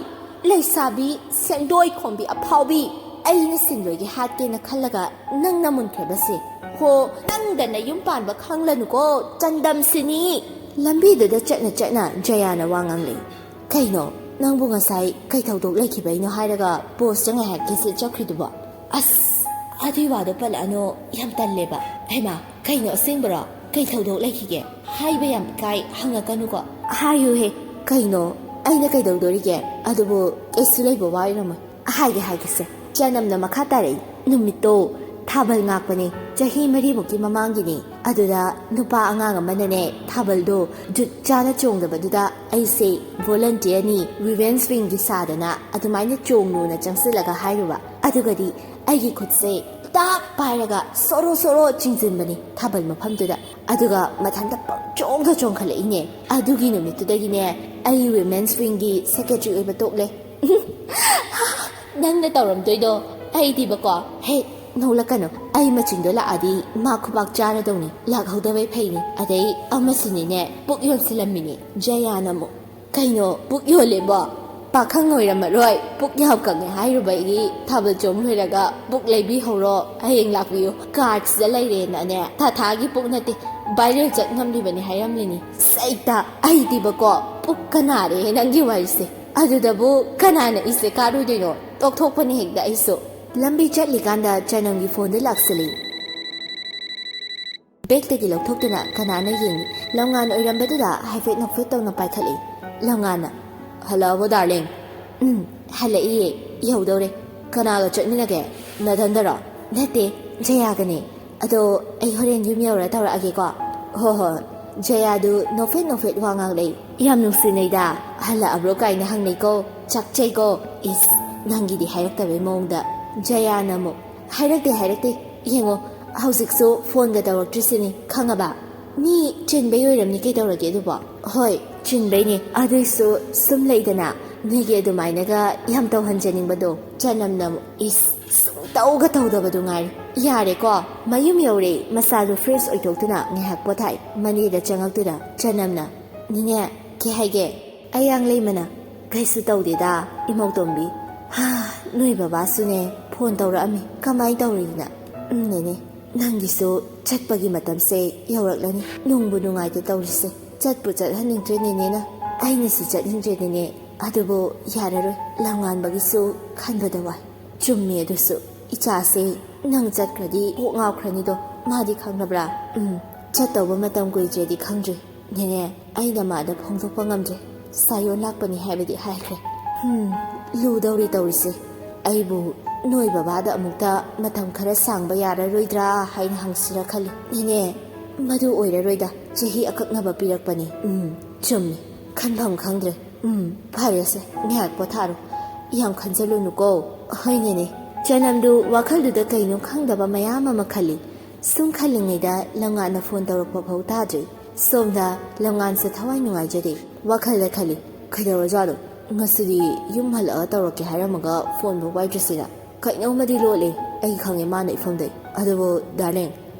ꯂꯩꯁꯥꯕꯤ! ꯁꯦꯟꯗꯣꯏ ꯈꯣꯝꯕꯤ ꯑꯐꯥꯎꯕꯤ! ꯑꯩꯅ ꯁꯤꯟꯂꯣꯏꯒꯦ ꯍꯥꯠꯀꯦꯅ ꯈꯜꯂꯒ ꯅꯪꯅ ꯃꯨꯟꯈ꯭ꯔꯕꯁꯦ꯫ ꯍꯣ, ꯅꯪꯗ ꯅꯌꯨꯝ ꯄꯥꯟꯕ ꯈꯪꯂꯅꯨꯀꯣ, ꯆꯟꯗꯝꯁꯤꯅꯤ꯫ ꯂꯝꯕꯤꯗꯨꯗ ꯆꯠꯅ ꯆꯠꯅ ꯖꯌꯥꯅ ꯋꯥ ꯉꯥꯡꯂꯛꯏ꯫ ꯀꯩꯅꯣ, ꯅꯪꯕꯨ ꯉꯁꯥꯏ ꯀꯩ ꯊꯧꯗꯣꯛ ꯂꯩꯈꯤꯕꯩꯅꯣ ꯍꯥꯏꯔꯒ ꯄꯣꯁꯇ ꯉꯥꯏꯍꯥꯛ ꯀꯦꯁꯦꯠ ꯆꯠꯈ꯭ꯔꯤꯗꯨꯕꯣ? ꯑꯁ, ꯑꯗꯨꯏ ꯋꯥꯗꯣ ꯄꯜꯂꯛꯑꯅꯣ, ꯌꯥꯝ ꯇꯜꯂꯦꯕ꯫ ꯍꯩꯃꯥ, ꯀꯩꯅꯣ ꯑꯁꯦꯡꯕꯔꯣ? ꯀꯩ ꯊꯧꯗꯣꯛ ꯂꯩꯈꯤꯒꯦ? ꯍꯥꯏꯕ ꯌꯥꯝ ꯏꯀꯥꯏ, ꯍꯪꯉꯛꯀꯅꯨꯀꯣ꯫ ꯍꯥꯏꯌꯨꯍꯦ, ꯀꯩꯅꯣ? ꯑꯩꯅ ꯀꯩꯗꯧꯗꯣꯔꯤꯒꯦ? ꯑꯗꯨꯕꯨ ꯀꯩꯁꯨ ꯂꯩꯕ ꯋꯥ ꯑꯣꯏꯔꯝꯃꯣꯏ꯫ ꯍꯥꯏꯒꯦ, ꯍꯥꯏꯒꯦꯁꯦ꯫ ꯆꯅꯝꯅ ꯃꯈꯥ ꯇꯥꯔꯛꯏ꯫ ꯅꯨꯃꯤꯠꯇꯣ ꯊꯥꯕꯜ ꯉꯥꯛꯄꯅꯦ, ꯆꯍꯤ ꯃꯔꯤꯃꯨꯛꯀꯤ ꯃꯃꯥꯡꯒꯤꯅꯦ꯫ ꯑꯗꯨꯗ ꯅꯨꯄꯥ ꯑꯉꯥꯡ ꯑꯃꯅꯅꯦ, ꯊꯥꯕꯜꯗꯣ ꯖꯨꯠ ꯆꯥꯅ ꯆꯣꯡꯗꯕꯗꯨꯗ ꯑꯩꯁꯦ ꯚꯣꯂꯟꯇꯤꯌꯔꯅꯤ, ꯔꯤꯚꯦꯟꯁ ꯋꯤꯡꯒꯤ ꯁꯥꯗꯅ ꯑꯗꯨꯃꯥꯏꯅ ꯆꯣꯡꯅꯨꯅ ꯆꯪꯁꯤꯜꯂꯒ ꯍꯥꯏꯔꯨꯕ꯫ ꯑꯗꯨꯒꯗꯤ ꯑꯩꯒꯤ ꯈꯨꯠꯁꯦ ꯇꯥꯛ ꯄꯥꯏꯔꯒ ꯁꯣꯔꯣ ꯁꯣꯔꯣ ꯆꯤꯡꯁꯤꯟꯕꯅꯤ ꯊꯥꯕꯜ ꯃꯐꯝꯗꯨꯗ꯫ ꯑꯗꯨꯒ ꯃꯊꯟꯇ ꯄꯪꯆꯣꯡꯗ ꯆꯣꯡꯈꯠꯂꯛꯏꯅꯦ꯫ ꯑꯗꯨꯒꯤ ꯅꯨꯃꯤꯠꯇꯨꯗꯒꯤꯅꯦ, ꯑꯩ ꯋꯤꯃꯦꯟꯁ ꯋꯤꯡꯒꯤ ꯁꯦꯀ꯭ꯔꯦꯇꯔꯤ ꯑꯣꯏꯕ ꯇꯣꯛꯂꯦ꯫ ꯅꯪꯅ ꯇꯧꯔꯝꯗꯣꯏꯗꯣ ꯑꯩꯗꯤꯕꯀꯣ, ꯍꯦ, ꯅꯣꯛꯂꯛꯀꯅꯨ꯫ ꯑꯩ ꯃꯆꯤꯟꯗꯣ ꯂꯥꯛꯑꯗꯤ ꯃꯥ ꯈꯨꯕꯥꯛ ꯆꯥꯔꯗꯧꯅꯤ꯫ ꯂꯥꯛꯍꯧꯗꯕꯩ ꯐꯩꯅꯤ꯫ ꯑꯗꯩ ꯑꯃꯁꯤꯅꯅꯦ ꯄꯨꯛ ꯌꯣꯟꯁꯤꯜꯂꯝꯃꯤꯅꯤ꯫ ꯖꯌꯥꯅ ꯑꯃꯨꯛ, "ꯀꯩꯅꯣ ꯄꯨꯛ ꯌꯣꯜꯂꯦꯕꯣ? ꯄꯥꯈꯪ ꯑꯣꯏꯔꯝꯃꯔꯣꯏ꯫ ꯄꯨꯛ ꯌꯥꯝ ꯀꯪꯉꯦ ꯍꯥꯏꯔꯨꯕꯒꯤ ꯊꯥꯕꯜ ꯆꯣꯡ ꯂꯣꯏꯔꯒ ꯄꯨꯛ ꯂꯩꯕꯤꯍꯧꯔꯣ꯫ ꯍꯌꯦꯡ ꯂꯥꯛꯄꯤꯌꯨ꯫ ꯀꯥꯔꯠꯁꯤꯗ ꯂꯩꯔꯦꯅꯅꯦ꯫ ꯊꯥ ꯊꯥꯒꯤ ꯄꯨꯛ ꯅꯠꯇꯦ, ꯚꯥꯏꯔꯦꯜ ꯆꯠ ꯉꯝꯂꯤꯕꯅꯤ ꯍꯥꯏꯔꯝꯂꯤꯅꯤ꯫ ꯁꯩꯇ, ꯑꯩꯗꯤꯕꯀꯣ ꯄꯨꯛꯀ ꯅꯥꯔꯦ ꯅꯪꯒꯤ ꯋꯥꯔꯤꯁꯦ꯫ ꯑꯗꯨꯗꯕꯨ ꯀꯅꯥꯅ ꯏꯁꯦ ꯀꯥꯔꯨꯗꯣꯏꯅꯣ? ꯇꯣꯛꯊꯣꯛꯄꯅꯤ ꯍꯦꯛꯇ ꯑꯩꯁꯨ"꯫ ꯂꯝꯕꯤ ꯆꯠꯂꯤꯀꯥꯟꯗ ꯆꯅꯝꯒꯤ ꯐꯣꯟꯗ ꯂꯥꯛꯁꯤꯜꯂꯤ꯫ ꯕꯦꯛꯇꯒꯤ ꯂꯧꯊꯣꯛꯇꯨꯅ ꯀꯅꯥꯅ ꯌꯦꯡꯉꯤ꯫ ꯂꯝꯉꯥꯟ ꯑꯣꯏꯔꯝꯕꯗꯨꯗ ꯍꯥꯏꯐꯦꯠ ꯅꯣꯛꯐꯦꯠ ꯇꯧꯅ ꯄꯥꯏꯈꯠꯂꯤ꯫ ꯂꯝꯉꯥꯟꯅ, "ꯍꯜꯂꯛꯑꯕꯣ ꯗꯥꯔꯂꯤꯡ?" "ꯎꯝ, ꯍꯜꯂꯛꯏꯌꯦ, ꯌꯧꯗꯧꯔꯦ"꯫ "ꯀꯅꯥꯒ ꯆꯠꯃꯤꯟꯅꯒꯦ? ꯅꯊꯟꯗꯔꯣ?" "ꯅꯠꯇꯦ, ꯖꯌꯥꯒꯅꯦ꯫ ꯑꯗꯣ ꯑꯩ ꯍꯣꯔꯦꯟ ꯌꯨꯝ ꯌꯧꯔ ꯇꯧꯔꯛꯑꯒꯦꯀꯣ"꯫ "ꯍꯣ ꯍꯣ"꯫ ꯖꯌꯥꯗꯨ ꯅꯣꯛꯐꯦꯠ ꯅꯣꯛꯐꯦꯠ ꯋꯥ ꯉꯥꯡꯂꯛꯏ꯫ "ꯌꯥꯝ ꯅꯨꯡꯁꯤꯅꯩꯗ, ꯍꯜꯂꯛꯑꯕ꯭ꯔꯣ ꯀꯥꯏꯅ ꯍꯪꯅꯩꯀꯣ꯫ ꯆꯥꯛꯆꯩꯀꯣ꯫ ꯏꯁ, ꯅꯪꯒꯤꯗꯤ ꯍꯥꯏꯔꯛꯇꯕꯩ ꯃꯑꯣꯡꯗ"꯫ ꯖꯌꯥꯅ ꯑꯃꯨꯛ, "ꯍꯥꯏꯔꯛꯇꯦ, ꯍꯥꯏꯔꯛꯇꯦ꯫ ꯌꯦꯡꯉꯣ, ꯍꯧꯖꯤꯛꯁꯨ ꯐꯣꯟꯒ ꯇꯧꯔꯛꯇ꯭ꯔꯤꯁꯤꯅꯤ, ꯈꯪꯉꯕ? ꯃꯤ ꯆꯤꯟꯕꯩ ꯑꯣꯏꯔꯝꯅꯤ ꯀꯩꯗꯧꯔꯒꯦ ꯑꯗꯨꯕꯣ?" "ꯍꯣꯏ, ꯆꯤꯟꯕꯩꯅꯦ꯫ ꯑꯗꯨꯏꯁꯨ ꯁꯨꯝ ꯂꯩꯗꯅ, ꯅꯣꯏꯒꯤ ꯑꯗꯨꯃꯥꯏꯅꯒ ꯌꯥꯝ ꯇꯧꯍꯟꯖꯅꯤꯡꯕꯗꯣ"꯫ ꯆꯅꯝꯅ ꯑꯃꯨꯛ, "ꯏꯁ, ꯁꯨꯝ ꯇꯧꯒ ꯇꯧꯗꯕꯗꯨ ꯉꯥꯏꯔꯦ꯫ ꯌꯥꯔꯦꯀꯣ"꯫ ꯃꯌꯨꯝ ꯌꯧꯔꯦ꯫ ꯃꯁꯥꯗꯨ ꯐ꯭ꯔꯦꯁ ꯑꯣꯏꯊꯣꯛꯇꯨꯅ ꯉꯥꯏꯍꯥꯛ ꯄꯣꯊꯥꯏ꯫ ꯃꯅꯦꯗ ꯆꯪꯉꯛꯇꯨꯅ ꯆꯅꯝꯅ, "ꯅꯦꯅꯦ, ꯀꯩ ꯍꯥꯏꯒꯦ?" ꯑꯌꯥꯡ ꯂꯩꯃꯅ, "ꯀꯩꯁꯨ ꯇꯧꯗꯦꯗ, ꯏꯃꯧꯇꯣꯝꯕꯤ꯫ ꯍꯥ, ꯅꯣꯏ ꯕꯕꯥꯁꯨꯅꯦ ꯐꯣꯟ ꯇꯧꯔꯛꯑꯝꯃꯤ꯫ ꯀꯃꯥꯏ ꯇꯧꯔꯤꯅ?" "ꯎꯝ, ꯅꯦꯅꯦ, ꯅꯪꯒꯤꯁꯨ ꯆꯠꯄꯒꯤ ꯃꯇꯝꯁꯦ ꯌꯧꯔꯛꯂꯅꯤ꯫ ꯅꯨꯡꯕꯨ ꯅꯨꯡꯉꯥꯏꯇꯦ ꯇꯧꯔꯤꯁꯦ꯫ ꯆꯠꯄꯨ ꯆꯠꯍꯟꯅꯤꯡꯗ꯭ꯔꯦ ꯅꯦꯅꯦꯅ꯫ ꯑꯩꯅꯁꯨ ꯆꯠꯅꯤꯡꯗ꯭ꯔꯦ ꯅꯦꯅꯦ꯫ ꯑꯗꯨꯕꯨ ꯌꯥꯔꯔꯣꯏ, ꯂꯝꯉꯥꯟꯕꯒꯤꯁꯨ ꯈꯟꯕꯗ ꯋꯥꯏ"꯫ "ꯆꯨꯝꯃꯤ ꯑꯗꯨꯁꯨ꯫ ꯏꯆꯥꯁꯦ ꯅꯪ ꯆꯠꯈ꯭ꯔꯗꯤ ꯀꯣꯛ ꯉꯥꯎꯈ꯭ꯔꯅꯤꯗꯣ꯫ ꯃꯥꯗꯤ ꯈꯪꯅꯕ꯭ꯔꯥ?" "ꯎꯝ, ꯆꯠꯇꯧꯕ ꯃꯇꯝ ꯀꯨꯏꯗ꯭ꯔꯦꯗꯤ ꯈꯪꯗ꯭ꯔꯤ꯫ ꯅꯦꯅꯦ, ꯑꯩꯅ ꯃꯥꯗ ꯐꯣꯡꯗꯣꯛꯄ ꯉꯝꯗ꯭ꯔꯦ꯫ ꯁꯥꯌꯣꯟ ꯂꯥꯛꯄꯅꯤ ꯍꯥꯏꯕꯗꯤ ꯍꯥꯏꯈ꯭ꯔꯦ"꯫ "ꯍꯝ, ꯂꯨꯗꯧꯔꯤ ꯇꯧꯔꯤꯁꯦ꯫ ꯑꯩꯕꯨ ꯅꯣꯏ ꯕꯕꯥꯗ ꯑꯃꯨꯛꯇ ꯃꯇꯝ ꯈꯔ ꯁꯥꯡꯕ ꯌꯥꯔꯔꯣꯏꯗ꯭ꯔꯥ ꯍꯥꯏꯅ ꯍꯪꯁꯤꯔ ꯈꯜꯂꯤ꯫ ꯅꯦꯅꯦ, ꯃꯗꯨ ꯑꯣꯏꯔꯔꯣꯏꯗ, ꯆꯍꯤ ꯑꯀꯛꯅꯕ ꯄꯤꯔꯛꯄꯅꯤ"꯫ "ꯎꯝ, ꯆꯨꯝꯃꯤ꯫ ꯈꯟꯐꯝ ꯈꯪꯗ꯭ꯔꯦ꯫ ꯎꯝ, ꯐꯔꯦꯁꯦ, ꯉꯥꯏꯍꯥꯛ ꯄꯣꯊꯥꯔꯣ꯫ ꯌꯥꯝ ꯈꯟꯖꯜꯂꯨꯅꯨꯀꯣ"꯫ "ꯍꯣꯏ ꯅꯦꯅꯦ"꯫ ꯆꯅꯝꯗꯨ ꯋꯥꯈꯜꯗꯨꯗ ꯀꯩꯅꯣ ꯈꯪꯗꯕ ꯃꯌꯥꯝ ꯑꯃ ꯈꯜꯂꯤ꯫ ꯁꯨꯝ ꯈꯜꯂꯤꯉꯩꯗ ꯂꯝꯉꯥꯟꯅ ꯐꯣꯟ ꯇꯧꯔꯛꯄ ꯐꯥꯎ ꯇꯥꯗ꯭ꯔꯤ꯫ ꯁꯣꯝꯗ ꯂꯝꯉꯥꯟꯁꯨ ꯊꯋꯥꯏ ꯅꯨꯡꯉꯥꯏꯖꯗꯦ꯫ ꯋꯥꯈꯜꯗ ꯈꯜꯂꯤ, "ꯀꯩꯗꯧꯔꯖꯥꯠꯅꯣ? ꯉꯁꯤꯗꯤ ꯌꯨꯝ ꯍꯜꯂꯛꯑ ꯇꯧꯔꯛꯀꯦ ꯍꯥꯏꯔꯝꯃꯒ ꯐꯣꯟꯕꯨ ꯄꯥꯏꯗ꯭ꯔꯤꯁꯤꯅ? ꯀꯩꯅꯣꯝꯃꯗꯤ ꯂꯣꯠꯂꯦ"꯫ ꯑꯩ ꯈꯪꯉꯦ ꯃꯥꯅ ꯏꯐꯝꯗꯩ꯫ ꯑꯗꯨꯕꯨ ꯗꯥꯔꯂꯤꯡ,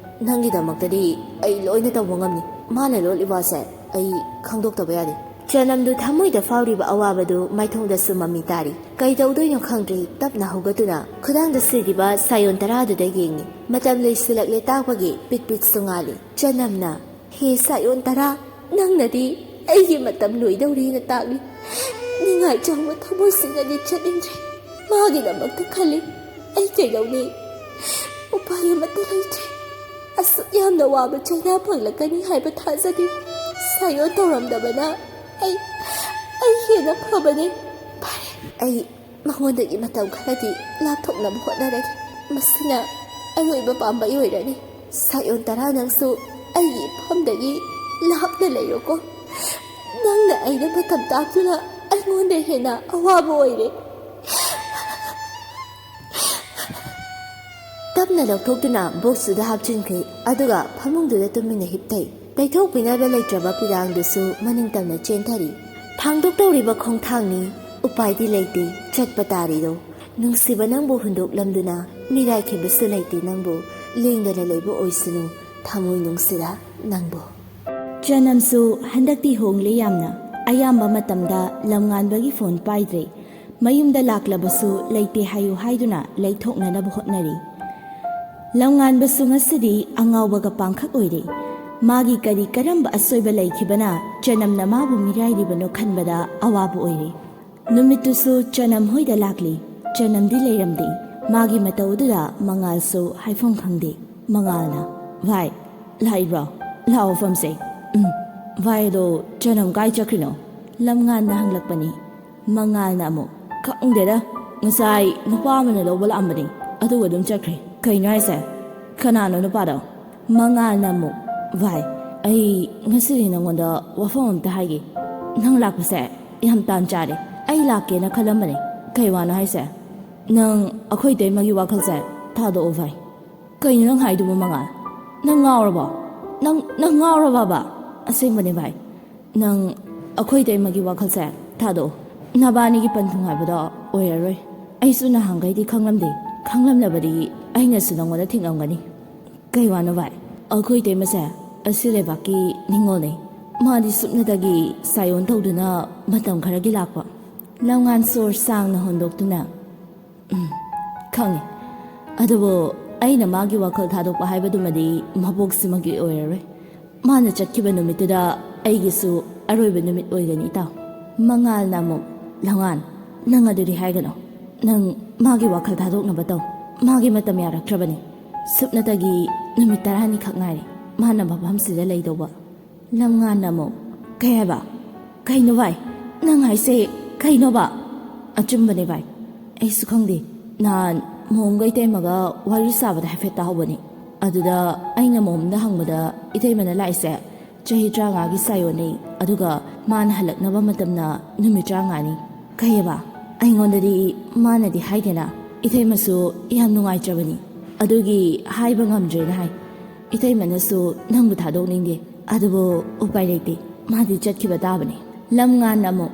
ꯅꯪꯒꯤꯗꯃꯛꯇꯗꯤ ꯑꯩ ꯂꯣꯏꯅ ꯇꯧꯕ ꯉꯝꯅꯤ꯫ ꯃꯥꯅ ꯂꯣꯠꯂꯤꯕ ꯋꯥꯁꯦ ꯑꯩ ꯈꯪꯗꯣꯛꯇꯕ ꯌꯥꯗꯦ꯫ ꯆꯅꯝꯗꯨ ꯊꯃꯣꯏꯗ ꯐꯥꯎꯔꯤꯕ ꯑꯋꯥꯕꯗꯨ ꯃꯥꯏꯊꯣꯡꯗꯁꯨ ꯃꯃꯤ ꯇꯥꯔꯤ꯫ ꯀꯩꯗꯧꯗꯣꯏꯅꯣ ꯈꯪꯗ꯭ꯔꯤ꯫ ꯇꯞꯅ ꯍꯧꯒꯠꯇꯨꯅ ꯈꯨꯗꯥꯡꯗ ꯁꯤꯔꯤꯕ ꯁꯥꯌꯣꯟ ꯇꯔꯥꯗꯨꯗ ꯌꯦꯡꯉꯤ꯫ ꯃꯇꯝ ꯂꯣꯏꯁꯤꯜꯂꯛꯂꯦ ꯇꯥꯛꯄꯒꯤ ꯄꯤꯠ ꯄꯤꯠꯁꯨ ꯉꯥꯜꯂꯤ꯫ ꯆꯅꯝꯅ, "ꯍꯦ ꯁꯥꯌꯣꯟ ꯇꯔꯥ, ꯅꯪꯅꯗꯤ ꯑꯩꯒꯤ ꯃꯇꯝ ꯂꯣꯏꯗꯧꯔꯤꯅ ꯇꯥꯛꯂꯤ꯫ ꯅꯤꯡꯉꯥꯏ ꯆꯥꯎꯕ ꯊꯃꯣꯏꯁꯤꯡꯅꯗꯤ ꯆꯠꯅꯤꯡꯗ꯭ꯔꯦ꯫ ꯃꯥꯒꯤꯗꯃꯛꯇ ꯈꯜꯂꯤ꯫ ꯑꯩ ꯀꯩꯗꯧꯅꯤ? ꯎꯄꯥꯏ ꯑꯃꯠꯇ ꯂꯩꯇ꯭ꯔꯦ꯫ ꯑꯁꯨꯛ ꯌꯥꯝꯅ ꯋꯥꯕ ꯆꯩꯅꯥ ꯐꯪꯂꯛꯀꯅꯤ ꯍꯥꯏꯕ ꯊꯥꯖꯗꯦ꯫ ꯁꯥꯌꯣꯟ ꯇꯧꯔꯝꯗꯕꯅ ꯑꯩ, ꯑꯩ ꯍꯦꯟꯅ ꯐꯕꯅꯤ꯫ ꯐꯔꯦ, ꯑꯩ ꯃꯉꯣꯟꯗꯒꯤ ꯃꯇꯝ ꯈꯔꯗꯤ ꯂꯥꯞꯊꯣꯛꯅꯕ ꯍꯣꯠꯅꯔꯒꯦ꯫ ꯃꯁꯤꯅ ꯑꯔꯣꯏꯕ ꯄꯥꯝꯕꯩ ꯑꯣꯏꯔꯅꯤ꯫ ꯁꯥꯌꯣꯟ ꯇꯔꯥ, ꯅꯪꯁꯨ ꯑꯩꯒꯤ ꯏꯐꯝꯗꯒꯤ ꯂꯥꯞꯅ ꯂꯩꯔꯣꯀꯣ꯫ ꯅꯪꯅ ꯑꯩꯅ ꯃꯇꯝ ꯇꯥꯛꯇꯨꯅ ꯑꯩꯉꯣꯟꯗ ꯍꯦꯟꯅ ꯑꯋꯥꯕ ꯑꯣꯏꯔꯦ"꯫ ꯇꯞꯅ ꯂꯧꯊꯣꯛꯇꯨꯅ ꯕꯣꯛꯁꯇꯨꯗ ꯍꯥꯞꯆꯤꯟꯈ꯭ꯔꯦ, ꯑꯗꯨꯒ ꯐꯃꯨꯡꯗꯨꯗ ꯇꯨꯃꯤꯟꯅ ꯍꯤꯞꯊꯩ꯫ ꯇꯩꯊꯣꯛꯄꯤꯅꯕ ꯂꯩꯇ꯭ꯔꯕ ꯐꯤꯔꯥꯡꯗꯨꯁꯨ ꯃꯅꯤꯡ ꯇꯝꯅ ꯆꯦꯟꯊꯔꯤ꯫ ꯊꯥꯡꯗꯣꯛꯇꯧꯔꯤꯕ ꯈꯣꯡꯊꯥꯡꯅꯤ, ꯎꯄꯥꯏꯗꯤ ꯂꯩꯇꯦ, ꯆꯠꯄ ꯇꯥꯔꯤꯗꯣ꯫ ꯅꯨꯡꯁꯤꯕ ꯅꯪꯕꯨ ꯍꯨꯟꯗꯣꯛꯂꯝꯗꯨꯅ ꯃꯤꯔꯥꯏꯈꯤꯕꯁꯨ ꯂꯩꯇꯦ ꯅꯪꯕꯨ, ꯂꯦꯡꯗꯅ ꯂꯩꯕ ꯑꯣꯏꯁꯅꯨ ꯊꯃꯣꯏ ꯅꯨꯡꯁꯤꯗ ꯅꯪꯕꯨ꯫ ꯆꯅꯝꯁꯨ ꯍꯟꯗꯛꯇꯤ ꯍꯣꯡꯂꯦ ꯌꯥꯝꯅ꯫ ꯑꯌꯥꯝꯕ ꯃꯇꯝꯗ ꯂꯝꯉꯥꯟꯕꯒꯤ ꯐꯣꯟ ꯄꯥꯏꯗ꯭ꯔꯦ꯫ ꯃꯌꯨꯝꯗ ꯂꯥꯛꯂꯕꯁꯨ ꯂꯩꯇꯦ ꯍꯥꯏꯌꯨ ꯍꯥꯏꯗꯨꯅ ꯂꯩꯊꯣꯛꯅꯅꯕ ꯍꯣꯠꯅꯔꯤ꯫ ꯂꯝꯉꯥꯟꯕꯁꯨ ꯉꯁꯤꯗꯤ ꯑꯉꯥꯎꯕꯒ ꯄꯥꯡꯈꯛ ꯑꯣꯏꯔꯦ꯫ ꯃꯥꯒꯤ ꯀꯔꯤ ꯀꯔꯝꯕ ꯑꯁꯣꯏꯕ ꯂꯩꯈꯤꯕꯅ ꯆꯅꯝꯅ ꯃꯥꯕꯨ ꯃꯤꯔꯥꯏꯔꯤꯕꯅꯣ ꯈꯟꯕꯗ ꯑꯋꯥꯕ ꯑꯣꯏꯔꯦ꯫ ꯅꯨꯃꯤꯠꯇꯨꯁꯨ ꯆꯅꯝ ꯍꯣꯏꯗ ꯂꯥꯛꯂꯤ꯫ ꯆꯅꯝꯗꯤ ꯂꯩꯔꯝꯗꯦ꯫ ꯃꯥꯒꯤ ꯃꯇꯧ ꯑꯗꯨꯗ ꯃꯉꯥꯜꯁꯨ ꯍꯥꯏꯐꯝ ꯈꯪꯗꯦ꯫ ꯃꯉꯥꯜꯅ, "ꯚꯥꯏ, ꯂꯥꯛꯏꯕ꯭ꯔꯣ? ꯂꯥꯛꯑꯣ ꯐꯝꯁꯦ꯫ ꯎꯝ, ꯚꯥꯏ, ꯑꯗꯣ ꯆꯅꯝ ꯀꯥꯏ ꯆꯠꯈ꯭ꯔꯤꯅꯣ?" ꯂꯝꯉꯥꯟꯅ ꯍꯪꯂꯛꯄꯅꯤ꯫ ꯃꯉꯥꯜꯅ ꯑꯃꯨꯛ, "ꯈꯪꯗꯦꯗ, ꯉꯁꯥꯏ ꯅꯨꯄꯥ ꯑꯃꯅ ꯂꯧꯕ ꯂꯥꯛꯑꯝꯕꯅꯤ, ꯑꯗꯨꯒ ꯑꯗꯨꯝ ꯆꯠꯈ꯭ꯔꯦ꯫ ꯀꯩꯅꯣ ꯍꯥꯏꯁꯦ? ꯀꯅꯥꯅꯣ ꯅꯨꯄꯥꯗꯣ?" ꯃꯉꯥꯜꯅ ꯑꯃꯨꯛ, "ꯚꯥꯏ, ꯑꯩ ꯉꯁꯤꯗꯤ ꯅꯪꯉꯣꯟꯗ ꯋꯥꯐꯝ ꯑꯝꯇ ꯍꯥꯏꯒꯦ꯫ ꯅꯪ ꯂꯥꯛꯄꯁꯦ ꯌꯥꯝ ꯇꯥꯟ ꯆꯥꯔꯦ꯫ ꯑꯩ ꯂꯥꯛꯀꯦꯅ ꯈꯜꯂꯝꯕꯅꯦ꯫ ꯀꯩ ꯋꯥꯅꯣ ꯍꯥꯏꯁꯦ? ꯅꯪ ꯑꯩꯈꯣꯏ ꯏꯇꯩꯃꯒꯤ ꯋꯥꯈꯜꯁꯦ ꯊꯥꯗꯣꯛꯑꯣ ꯚꯥꯏ꯫" "ꯀꯩꯅꯣ ꯅꯪ ꯍꯥꯏꯗꯨꯕꯨ ꯃꯉꯥꯜ? ꯅꯪ ꯉꯥꯎꯔꯕꯣ? ꯅꯪ, ꯅꯪ ꯉꯥꯎꯔꯕꯕ? ꯑꯁꯦꯡꯕꯅꯦ ꯚꯥꯏ, ꯅꯪ ꯑꯩꯈꯣꯏ ꯏꯇꯩꯃꯒꯤ ꯋꯥꯈꯜꯁꯦ ꯊꯥꯗꯣꯛꯑꯣ꯫ ꯅꯕꯥꯅꯤꯒꯤ ꯄꯟꯊꯨꯡ ꯍꯥꯏꯕꯗꯣ ꯑꯣꯏꯔꯔꯣꯏ꯫ ꯑꯩꯁꯨ ꯅꯍꯥꯟꯈꯩꯗꯤ ꯈꯪꯂꯝꯗꯦ, ꯈꯪꯂꯝꯂꯕꯗꯤ ꯑꯩꯅꯁꯨ ꯅꯪꯉꯣꯟꯗ ꯊꯤꯡꯂꯝꯒꯅꯤ꯫ ꯀꯩ ꯋꯥꯅꯣ ꯚꯥꯏ? ꯑꯩꯈꯣꯏ ꯏꯇꯩꯃꯁꯦ ꯑꯁꯤ ꯂꯩꯕꯥꯛꯀꯤ ꯅꯤꯡꯉꯣꯜꯅꯤ꯫ ꯃꯥꯗꯤ ꯁꯨꯞꯅꯇꯒꯤ ꯁꯥꯏꯑꯣꯟ ꯇꯧꯗꯨꯅ ꯃꯇꯝ ꯈꯔꯒꯤ ꯂꯥꯛꯄ꯫ ꯂꯝꯉꯥꯟ ꯁꯣꯔ ꯁꯥꯡꯅ ꯍꯣꯟꯗꯣꯛꯇꯨꯅ, "ꯎꯝ, ꯈꯪꯉꯤ꯫ ꯑꯗꯨꯕꯨ ꯑꯩꯅ ꯃꯥꯒꯤ ꯋꯥꯈꯜ ꯊꯥꯗꯣꯛꯄ ꯍꯥꯏꯕꯗꯨꯃꯗꯤ ꯃꯄꯣꯛꯁꯤꯃꯒꯤ ꯑꯣꯏꯔꯔꯣꯏ꯫ ꯃꯥꯅ ꯆꯠꯈꯤꯕ ꯅꯨꯃꯤꯠꯇꯨꯗ ꯑꯩꯒꯤꯁꯨ ꯑꯔꯣꯏꯕ ꯅꯨꯃꯤꯠ ꯑꯣꯏꯒꯅꯤ, ꯏꯇꯥꯎ꯫" ꯃꯉꯥꯜꯅ ꯑꯃꯨꯛ, "ꯂꯝꯉꯥꯟ, ꯅꯪ ꯑꯗꯨꯗꯤ ꯍꯥꯏꯒꯅꯨ꯫ ꯅꯪ ꯃꯥꯒꯤ ꯋꯥꯈꯜ ꯊꯥꯗꯣꯛꯅꯕ ꯇꯧ꯫ ꯃꯥꯒꯤ ꯃꯇꯝ ꯌꯥꯔꯛꯇ꯭ꯔꯕꯅꯤ꯫ ꯁꯨꯞꯅꯇꯒꯤ ꯅꯨꯃꯤꯠ ꯇꯔꯥꯅꯤꯈꯛ ꯉꯥꯏꯔꯦ ꯃꯥꯅ ꯃꯐꯝꯁꯤꯗ ꯂꯩꯗꯧꯕ꯫" ꯂꯝꯉꯥꯟꯅ ꯑꯃꯨꯛ, "ꯀꯩ ꯍꯥꯏꯕ? ꯀꯩꯅꯣ ꯚꯥꯏ? ꯅꯪ ꯍꯥꯏꯁꯦ ꯀꯩꯅꯣꯕ?" "ꯑꯆꯨꯝꯕꯅꯦ ꯚꯥꯏ꯫ ꯑꯩꯁꯨ ꯈꯪꯗꯦ꯫ ꯅꯍꯥꯟ ꯃꯣꯝꯒ ꯏꯇꯩꯃꯒ ꯋꯥꯔꯤ ꯁꯥꯕꯗ ꯍꯥꯏꯐꯦꯠ ꯇꯥꯍꯧꯕꯅꯤ꯫ ꯑꯗꯨꯗ ꯑꯩꯅ ꯃꯣꯝꯗ ꯍꯪꯕꯗ ꯏꯇꯩꯃꯅ ꯂꯥꯛꯏꯁꯦ ꯆꯍꯤ ꯇꯔꯥꯃꯉꯥꯒꯤ ꯁꯥꯏꯑꯣꯟꯅꯤ, ꯑꯗꯨꯒ ꯃꯥꯅ ꯍꯜꯂꯛꯅꯕ ꯃꯇꯝꯅ ꯅꯨꯃꯤꯠ ꯇꯔꯥꯃꯉꯥꯅꯤ꯫ ꯀꯩꯑꯕ? ꯑꯩꯉꯣꯟꯗꯗꯤ ꯃꯥꯅꯗꯤ ꯍꯥꯏꯗꯦꯅ꯫ ꯏꯇꯩꯃꯁꯨ ꯌꯥꯝ ꯅꯨꯡꯉꯥꯏꯇ꯭ꯔꯕꯅꯤ꯫ ꯑꯗꯨꯒꯤ ꯍꯥꯏꯕ ꯉꯝꯗ꯭ꯔꯦꯅ ꯍꯥꯏ꯫ ꯏꯇꯩꯃꯅꯁꯨ ꯅꯪꯕꯨ ꯊꯥꯗꯣꯛꯅꯤꯡꯗꯦ꯫ ꯑꯗꯨꯕꯨ ꯎꯄꯥꯏ ꯂꯩꯇꯦ꯫ ꯃꯥꯗꯤ ꯆꯠꯈꯤꯕ ꯇꯥꯕꯅꯤ꯫" ꯂꯝꯉꯥꯟꯅ ꯑꯃꯨꯛ,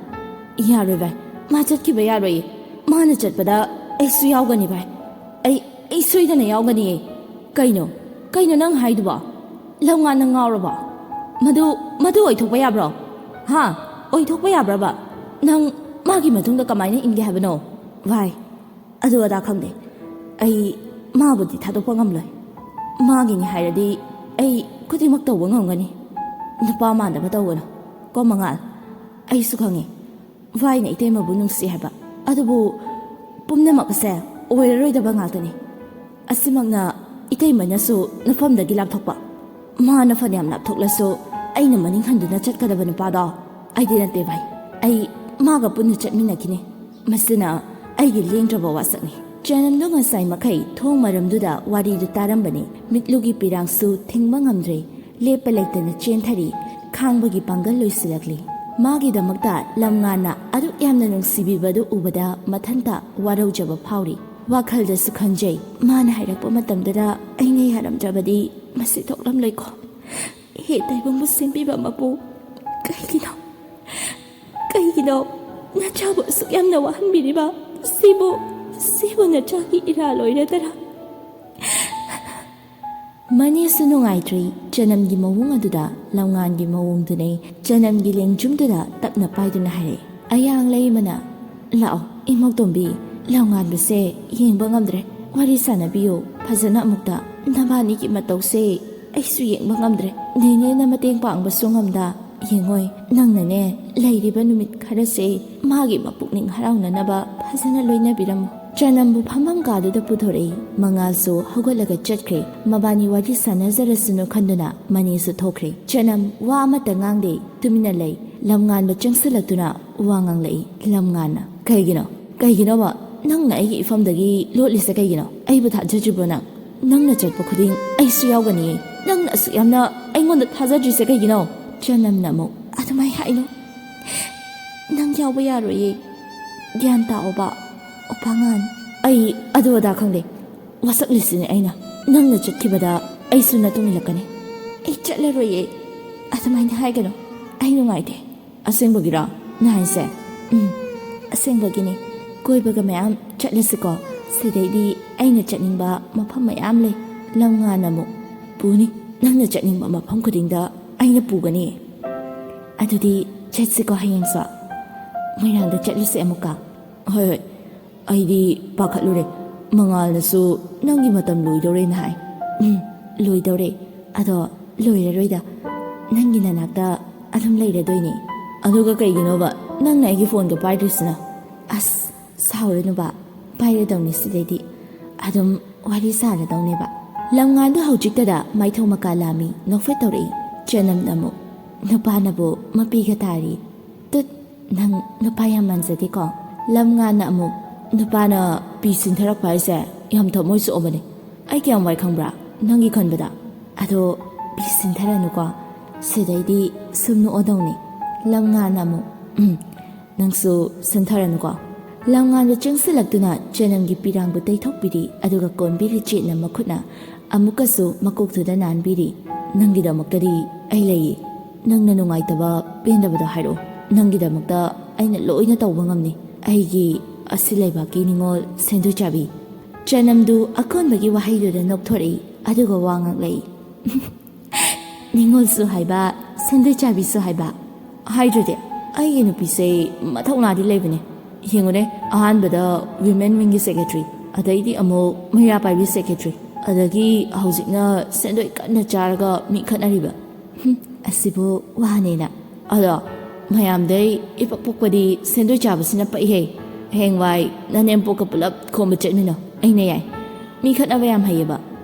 "ꯌꯥꯔꯣꯏ ꯚꯥꯏ, ꯃꯥ ꯆꯠꯈꯤꯕ ꯌꯥꯔꯣꯏꯌꯦ꯫ ꯃꯥꯅ ꯆꯠꯄꯗ ꯑꯩꯁꯨ ꯌꯥꯎꯒꯅꯤ ꯚꯥꯏ꯫ ꯑꯩ, ꯑꯩ ꯁꯣꯏꯗꯅ ꯌꯥꯎꯒꯅꯤꯌꯦ꯫" "ꯀꯩꯅꯣ? ꯀꯩꯅꯣ ꯅꯪ ꯍꯥꯏꯗꯨꯕꯣ? ꯂꯝꯉꯥꯟ, ꯅꯪ ꯉꯥꯎꯔꯕꯣ? ꯃꯗꯨ, ꯃꯗꯨ ꯑꯣꯏꯊꯣꯛꯄ ꯌꯥꯕ꯭ꯔꯣ? ꯍꯥ? ꯑꯣꯏꯊꯣꯛꯄ ꯌꯥꯕ꯭ꯔꯕ? ꯅꯪ ꯃꯥꯒꯤ ꯃꯇꯨꯡꯗ ꯀꯃꯥꯏꯅ ꯏꯟꯒꯦ ꯍꯥꯏꯕꯅꯣ?" "ꯚꯥꯏ, ꯑꯗꯨ ꯑꯗꯥ ꯈꯪꯗꯦ꯫ ꯑꯩ ꯃꯥꯕꯨꯗꯤ ꯊꯥꯗꯣꯛꯄ ꯉꯝꯂꯣꯏ꯫ ꯃꯥꯒꯤꯅꯤ ꯍꯥꯏꯔꯗꯤ ꯑꯩ ꯈꯨꯗꯤꯡꯃꯛ ꯇꯧꯕ ꯉꯝꯒꯅꯤ꯫ ꯅꯨꯄꯥ ꯃꯥꯟꯗꯕ ꯇꯧꯒꯅꯨ ꯀꯣ ꯃꯉꯥꯜ꯫ ꯑꯩꯁꯨ ꯈꯪꯉꯤ ꯚꯥꯏꯅ ꯏꯇꯩꯃꯕꯨ ꯅꯨꯡꯁꯤ ꯍꯥꯏꯕ꯫ ꯑꯗꯨꯕꯨ ꯄꯨꯝꯅꯃꯛ ꯑꯁꯦ ꯑꯣꯏꯔꯔꯣꯏꯗꯕ ꯉꯥꯛꯇꯅꯤ꯫ ꯑꯁꯤꯃꯛꯅ ꯏꯇꯩꯃꯅꯁꯨ ꯅꯐꯝꯗꯒꯤ ꯂꯥꯞꯊꯣꯛꯄ꯫ ꯃꯥꯅ ꯐꯅꯌꯥꯝ ꯂꯥꯞꯊꯣꯛꯂꯁꯨ ꯑꯩꯅ ꯃꯅꯤꯡ ꯍꯟꯗꯨꯅ ꯆꯠꯀꯗꯕ ꯅꯨꯄꯥꯗꯣ ꯑꯩꯗꯤ ꯅꯠꯇꯦ ꯚꯥꯏ꯫ ꯑꯩ ꯃꯥꯒ ꯄꯨꯟꯅ ꯆꯠꯃꯤꯟꯅꯈꯤꯅꯤ꯫ ꯃꯁꯤꯅ ꯑꯩꯒꯤ ꯂꯦꯡꯗ꯭ꯔꯕ ꯋꯥꯁꯛꯅꯤ꯫" ꯆꯅꯝꯗꯨ ꯉꯁꯥꯏ ꯃꯈꯩ ꯊꯣꯡ ꯃꯔꯝꯗꯨꯗ ꯋꯥꯔꯤꯗꯨ ꯇꯥꯔꯝꯕꯅꯤ꯫ ꯃꯤꯠꯂꯨꯒꯤ ꯄꯤꯔꯥꯡꯁꯨ ꯊꯤꯡꯕ ꯉꯝꯗ꯭ꯔꯦ꯫ ꯂꯦꯞꯄ ꯂꯩꯇꯅ ꯆꯦꯟꯊꯔꯤ꯫ ꯈꯥꯡꯕꯒꯤ ꯄꯥꯡꯒꯜ ꯂꯣꯏꯁꯤꯜꯂꯛꯂꯤ꯫ ꯃꯥꯒꯤꯗꯃꯛꯇ ꯂꯝꯉꯥꯟꯅ ꯑꯗꯨꯛ ꯌꯥꯝꯅ ꯅꯨꯡꯁꯤꯕꯤꯕꯗꯨ ꯎꯕꯗ ꯃꯊꯟꯇ ꯋꯥꯔꯧꯖꯕ ꯐꯥꯎꯔꯤ꯫ ꯋꯥꯈꯜꯗꯁꯨ ꯈꯟꯖꯩ, "ꯃꯥꯅ ꯍꯥꯏꯔꯛꯄ ꯃꯇꯝꯗꯨꯗ ꯑꯩꯅ ꯌꯥꯔꯝꯗ꯭ꯔꯕꯗꯤ ꯃꯁꯤ ꯊꯣꯛꯂꯝꯂꯣꯏꯀꯣ꯫ ꯍꯦ ꯇꯥꯏꯕꯪꯕꯨ ꯁꯦꯝꯕꯤꯕ ꯃꯄꯨ, ꯀꯩꯒꯤꯅꯣ? ꯀꯩꯒꯤꯅꯣ ꯅꯆꯥꯕꯨ ꯑꯁꯨꯛ ꯌꯥꯝꯅ ꯋꯥꯍꯟꯕꯤꯔꯤꯕ? ꯁꯤꯕꯨ, ꯁꯤꯕꯨ ꯅꯆꯥꯒꯤ ꯏꯔꯥꯜ ꯑꯣꯏꯔꯗꯔꯥ? ꯃꯅꯤꯁꯨ ꯅꯨꯡꯉꯥꯏꯇ꯭ꯔꯤ꯫ ꯆꯅꯝꯒꯤ ꯃꯑꯣꯡ ꯑꯗꯨꯗ ꯂꯝꯉꯥꯟꯒꯤ ꯃꯑꯣꯡꯗꯨꯅꯦ꯫ ꯆꯅꯝꯒꯤ ꯂꯦꯡꯖꯨꯝꯗꯨꯗ ꯇꯞꯅ ꯄꯥꯏꯗꯨꯅ ꯍꯥꯏꯔꯛꯑꯦ꯫ ꯑꯌꯥꯡ ꯂꯩꯃꯅ, "ꯂꯥꯛꯑꯣ, ꯏꯃꯧꯇꯣꯝꯕꯤ, ꯂꯝꯉꯥꯟꯕꯁꯦ ꯌꯦꯡꯕ ꯉꯝꯗ꯭ꯔꯦ꯫ ꯋꯥꯔꯤ ꯁꯥꯟꯅꯕꯤꯌꯨ ꯐꯖꯅ ꯑꯃꯨꯛꯇ꯫ ꯅꯕꯥꯅꯤꯒꯤ ꯃꯇꯧꯁꯦ ꯑꯩꯁꯨ ꯌꯦꯡꯕ ꯉꯝꯗ꯭ꯔꯦ꯫ ꯅꯦꯅꯦꯅ ꯃꯇꯦꯡ ꯄꯥꯡꯕꯁꯨ ꯉꯝꯗ꯫ ꯌꯦꯡꯉꯣꯏ, ꯅꯪꯅꯅꯦ, ꯂꯩꯔꯤꯕ ꯅꯨꯃꯤꯠ ꯈꯔꯁꯦ ꯃꯥꯒꯤ ꯃꯄꯨꯛꯅꯤꯡ ꯍꯔꯥꯎꯅꯅꯕ ꯐꯖꯅ ꯂꯣꯏꯅꯕꯤꯔꯝꯃꯨ꯫" ꯆꯅꯝꯕꯨ ꯐꯝꯐꯝ ꯀꯥꯗꯨꯗ ꯄꯨꯊꯣꯔꯛꯏ꯫ ꯃꯉꯥꯜꯁꯨ ꯍꯧꯒꯠꯂꯒ ꯆꯠꯈ꯭ꯔꯦ꯫ ꯃꯕꯥꯅꯤ ꯋꯥꯔꯤ ꯁꯥꯟꯅꯖꯔꯁꯅꯨ ꯈꯟꯗꯨꯅ ꯃꯅꯤꯁꯨ ꯊꯣꯛꯈ꯭ꯔꯦ꯫ ꯆꯅꯝ ꯋꯥ ꯑꯃꯠꯇ ꯉꯥꯡꯗꯦ, ꯇꯨꯃꯤꯟꯅ ꯂꯩ꯫ ꯂꯝꯉꯥꯟꯕ ꯆꯪꯁꯤꯜꯂꯛꯇꯨꯅ ꯋꯥ ꯉꯥꯡꯂꯛꯏ꯫ ꯂꯝꯉꯥꯟꯅ, "ꯀꯩꯒꯤꯅꯣ? ꯀꯩꯒꯤꯅꯣꯕ ꯅꯪꯅ ꯑꯩꯒꯤ ꯏꯐꯝꯗꯒꯤ ꯂꯣꯠꯂꯤꯁꯦ ꯀꯩꯒꯤꯅꯣ? ꯑꯩꯕꯨ ꯊꯥꯖꯗ꯭ꯔꯤꯕꯣ ꯅꯪ? ꯅꯪꯅ ꯆꯠꯄ ꯈꯨꯗꯤꯡ ꯑꯩꯁꯨ ꯌꯥꯎꯒꯅꯤꯌꯦ꯫ ꯅꯪꯅ ꯑꯁꯨꯛ ꯌꯥꯝꯅ ꯑꯩꯉꯣꯟꯗ ꯊꯥꯖꯗ꯭ꯔꯤꯁꯦ ꯀꯩꯒꯤꯅꯣ?" ꯆꯅꯝꯅ ꯑꯃꯨꯛ, "ꯑꯗꯨꯃꯥꯏ ꯍꯥꯏꯅꯨ꯫ ꯅꯪ ꯌꯥꯎꯕ ꯌꯥꯔꯣꯏꯌꯦ꯫ ꯒ꯭ꯌꯥꯟ ꯇꯥꯑꯣꯕ, ꯑꯣꯄꯥꯉꯥꯟ꯫" "ꯑꯩ ꯑꯗꯨ ꯑꯗꯥ ꯈꯪꯗꯦ꯫ ꯋꯥꯁꯛꯂꯤꯁꯤꯅꯦ ꯑꯩꯅ꯫ ꯅꯪꯅ ꯆꯠꯈꯤꯕꯗ ꯑꯩꯁꯨ ꯅꯇꯨꯡ ꯏꯜꯂꯛꯀꯅꯤ꯫" "ꯑꯩ ꯆꯠꯂꯔꯣꯏꯌꯦ꯫ ꯑꯗꯨꯃꯥꯏꯅ ꯍꯥꯏꯒꯅꯨ꯫ ꯑꯩ ꯅꯨꯡꯉꯥꯏꯇꯦ꯫" "ꯑꯁꯦꯡꯕꯒꯤꯔꯣ ꯅꯪ ꯍꯥꯏꯁꯦ?" "ꯎꯝ, ꯑꯁꯦꯡꯕꯒꯤꯅꯤ꯫ ꯀꯣꯏꯕꯒ ꯃꯌꯥꯝ ꯆꯠꯂꯁꯤꯀꯣ꯫ ꯁꯤꯗꯩꯗꯤ ꯑꯩꯅ ꯆꯠꯅꯤꯡꯕ ꯃꯐꯝ ꯃꯌꯥꯝ ꯂꯩ꯫" ꯂꯝꯉꯥꯟꯅ ꯑꯃꯨꯛ, "ꯄꯨꯅꯤ, ꯅꯪꯅ ꯆꯠꯅꯤꯡꯕ ꯃꯐꯝ ꯈꯨꯗꯤꯡꯗ ꯑꯩꯅ ꯄꯨꯒꯅꯤ꯫" "ꯑꯗꯨꯗꯤ ꯆꯠꯁꯤꯀꯣ ꯍꯌꯦꯡꯁꯨ꯫ ꯃꯣꯏꯔꯥꯡꯗ ꯆꯠꯂꯨꯁꯦ ꯑꯃꯨꯛꯀ꯫" "ꯍꯣꯏ, ꯍꯣꯏ꯫ ꯑꯩꯗꯤ ꯄꯥꯈꯠꯂꯨꯔꯦ꯫ ꯃꯉꯥꯜꯅꯁꯨ ꯅꯪꯒꯤ ꯃꯇꯝ ꯂꯣꯏꯗꯧꯔꯦꯅ ꯍꯥꯏ꯫" "ꯎꯝ, ꯂꯣꯏꯗꯧꯔꯦ꯫ ꯑꯗꯣ ꯂꯣꯏꯔꯔꯣꯏꯗ꯫ ꯅꯪꯒꯤ ꯅꯅꯥꯛꯇ ꯑꯗꯨꯝ ꯂꯩꯔꯗꯣꯏꯅꯦ꯫" "ꯑꯗꯨꯒ ꯀꯩꯒꯤꯅꯣꯕ ꯅꯪꯅ ꯑꯩꯒꯤ ꯐꯣꯟꯒ ꯄꯥꯏꯗ꯭ꯔꯤꯁꯤꯅ?" "ꯑꯁ, ꯁꯥꯎꯔꯅꯨꯕ, ꯄꯥꯏꯔꯗꯧꯅꯤ ꯁꯤꯗꯩꯗꯤ꯫ ꯑꯗꯨꯝ ꯋꯥꯔꯤ ꯁꯥꯔꯗꯧꯅꯦꯕ꯫" ꯂꯝꯉꯥꯟꯗꯣ ꯍꯧꯖꯤꯛꯇꯗ ꯃꯥꯏꯊꯣꯡ ꯃꯀꯥ ꯂꯥꯝꯃꯤ, ꯅꯣꯛꯐꯦꯠ ꯇꯧꯔꯛꯏ꯫ ꯆꯅꯝꯅ ꯑꯃꯨꯛ, "ꯅꯨꯄꯥꯅꯕꯨ ꯃꯄꯤꯒ ꯇꯥꯔꯤ꯫ ꯇꯨꯠ, ꯅꯪ ꯅꯨꯄꯥ ꯌꯥꯝ ꯃꯥꯟꯖꯗꯦꯀꯣ꯫" ꯂꯝꯉꯥꯟꯅ ꯑꯃꯨꯛ, "ꯅꯨꯄꯥꯅ ꯄꯤ ꯁꯤꯟꯊꯔꯛꯄ ꯍꯥꯏꯁꯦ ꯌꯥꯝ ꯊꯃꯣꯏ ꯁꯣꯛꯑꯕꯅꯦ꯫ ꯑꯩ ꯀꯌꯥꯝ ꯋꯥꯏ ꯈꯪꯕ꯭ꯔꯥ ꯅꯪꯒꯤ ꯈꯟꯕꯗ?" "ꯑꯗꯣ ꯄꯤ ꯁꯤꯟꯊꯔꯅꯨꯀꯣ, ꯁꯤꯗꯩꯗꯤ ꯁꯨꯝ ꯅꯣꯛꯑꯗꯧꯅꯤ꯫" ꯂꯝꯉꯥꯟꯅ ꯑꯃꯨꯛ, "ꯎꯝ, ꯅꯪꯁꯨ ꯁꯤꯟꯊꯔꯅꯨꯀꯣ꯫" ꯂꯝꯉꯥꯟꯗ ꯆꯪꯁꯤꯜꯂꯛꯇꯨꯅ ꯆꯅꯝꯒꯤ ꯄꯤꯔꯥꯡꯕꯨ ꯇꯩꯊꯣꯛꯄꯤꯔꯤ, ꯑꯗꯨꯒ ꯀꯣꯟꯕꯤꯔꯤ ꯆꯦꯠꯅ ꯃꯈꯨꯠꯅ꯫ ꯑꯃꯨꯛꯀꯁꯨ ꯃꯀꯣꯛꯇꯨꯗ ꯅꯥꯟꯕꯤꯔꯤ꯫ "ꯅꯪꯒꯤꯗꯃꯛꯇꯗꯤ ꯑꯩ ꯂꯩꯌꯦ꯫ ꯅꯪꯅ ꯅꯨꯡꯉꯥꯏꯇꯕ, ꯄꯦꯟꯗꯕꯗꯣ ꯍꯥꯏꯔꯛꯑꯣ꯫ ꯅꯪꯒꯤꯗꯃꯛꯇ ꯑꯩꯅ ꯂꯣꯏꯅ ꯇꯧꯕ ꯉꯝꯅꯤ꯫ ꯑꯩꯒꯤ ꯑꯁꯤ ꯂꯩꯕꯥꯛꯀꯤ ꯅꯤꯉꯣꯜ ꯁꯦꯟꯗꯣꯏ ꯆꯥꯕꯤ꯫ ꯆꯅꯝꯗꯨ ꯑꯀꯣꯟꯕꯒꯤ ꯋꯥꯍꯩꯗꯨꯗ ꯅꯣꯛꯊꯣꯔꯛꯏ, ꯑꯗꯨꯒ ꯋꯥ ꯉꯥꯡꯂꯛꯏ꯫ ꯅꯤꯉꯣꯜꯁꯨ ꯍꯥꯏꯕ, ꯁꯦꯟꯗꯣꯏ ꯆꯥꯕꯤꯁꯨ ꯍꯥꯏꯕ꯫ ꯍꯥꯏꯗ꯭ꯔꯗꯤ, ꯑꯩꯒꯤ ꯅꯨꯄꯤꯁꯦ ꯃꯊꯧꯅꯥꯗꯤ ꯂꯩꯕꯅꯦ꯫ ꯌꯦꯡꯉꯨꯅꯦ, ꯑꯍꯥꯟꯕꯗ ꯋꯤꯃꯦꯟ ꯋꯤꯡꯒꯤ ꯁꯦꯀ꯭ꯔꯦꯇꯔꯤ, ꯑꯗꯩꯗꯤ ꯑꯃꯨꯛ ꯃꯩꯔꯥ ꯄꯥꯏꯕꯤ ꯁꯦꯀ꯭ꯔꯦꯇꯔꯤ, ꯑꯗꯒꯤ ꯍꯧꯖꯤꯛꯅ ꯁꯦꯟꯗꯣꯏ ꯀꯟꯅ ꯆꯥꯔꯒ ꯃꯤ ꯈꯠꯅꯔꯤꯕ꯫ ꯍꯨꯝ, ꯑꯁꯤꯕꯨ ꯋꯥꯅꯦꯅ꯫ ꯑꯗꯣ ꯃꯌꯥꯝꯗꯩ ꯏꯄꯛ ꯄꯛꯄꯗꯤ ꯁꯦꯟꯗꯣꯏ ꯆꯥꯕꯁꯤꯅ ꯄꯛꯏꯍꯦ꯫ ꯍꯌꯦꯡꯋꯥꯏ ꯅꯅꯦꯝꯄꯣꯛꯀ ꯄꯨꯂꯞ ꯈꯣꯝꯕ ꯆꯠꯃꯤꯟꯅꯧ, ꯑꯩꯅ ꯌꯥꯏ꯫ ꯃꯤ ꯈꯠꯅꯕ ꯌꯥꯝ ꯍꯩꯌꯦꯕ꯫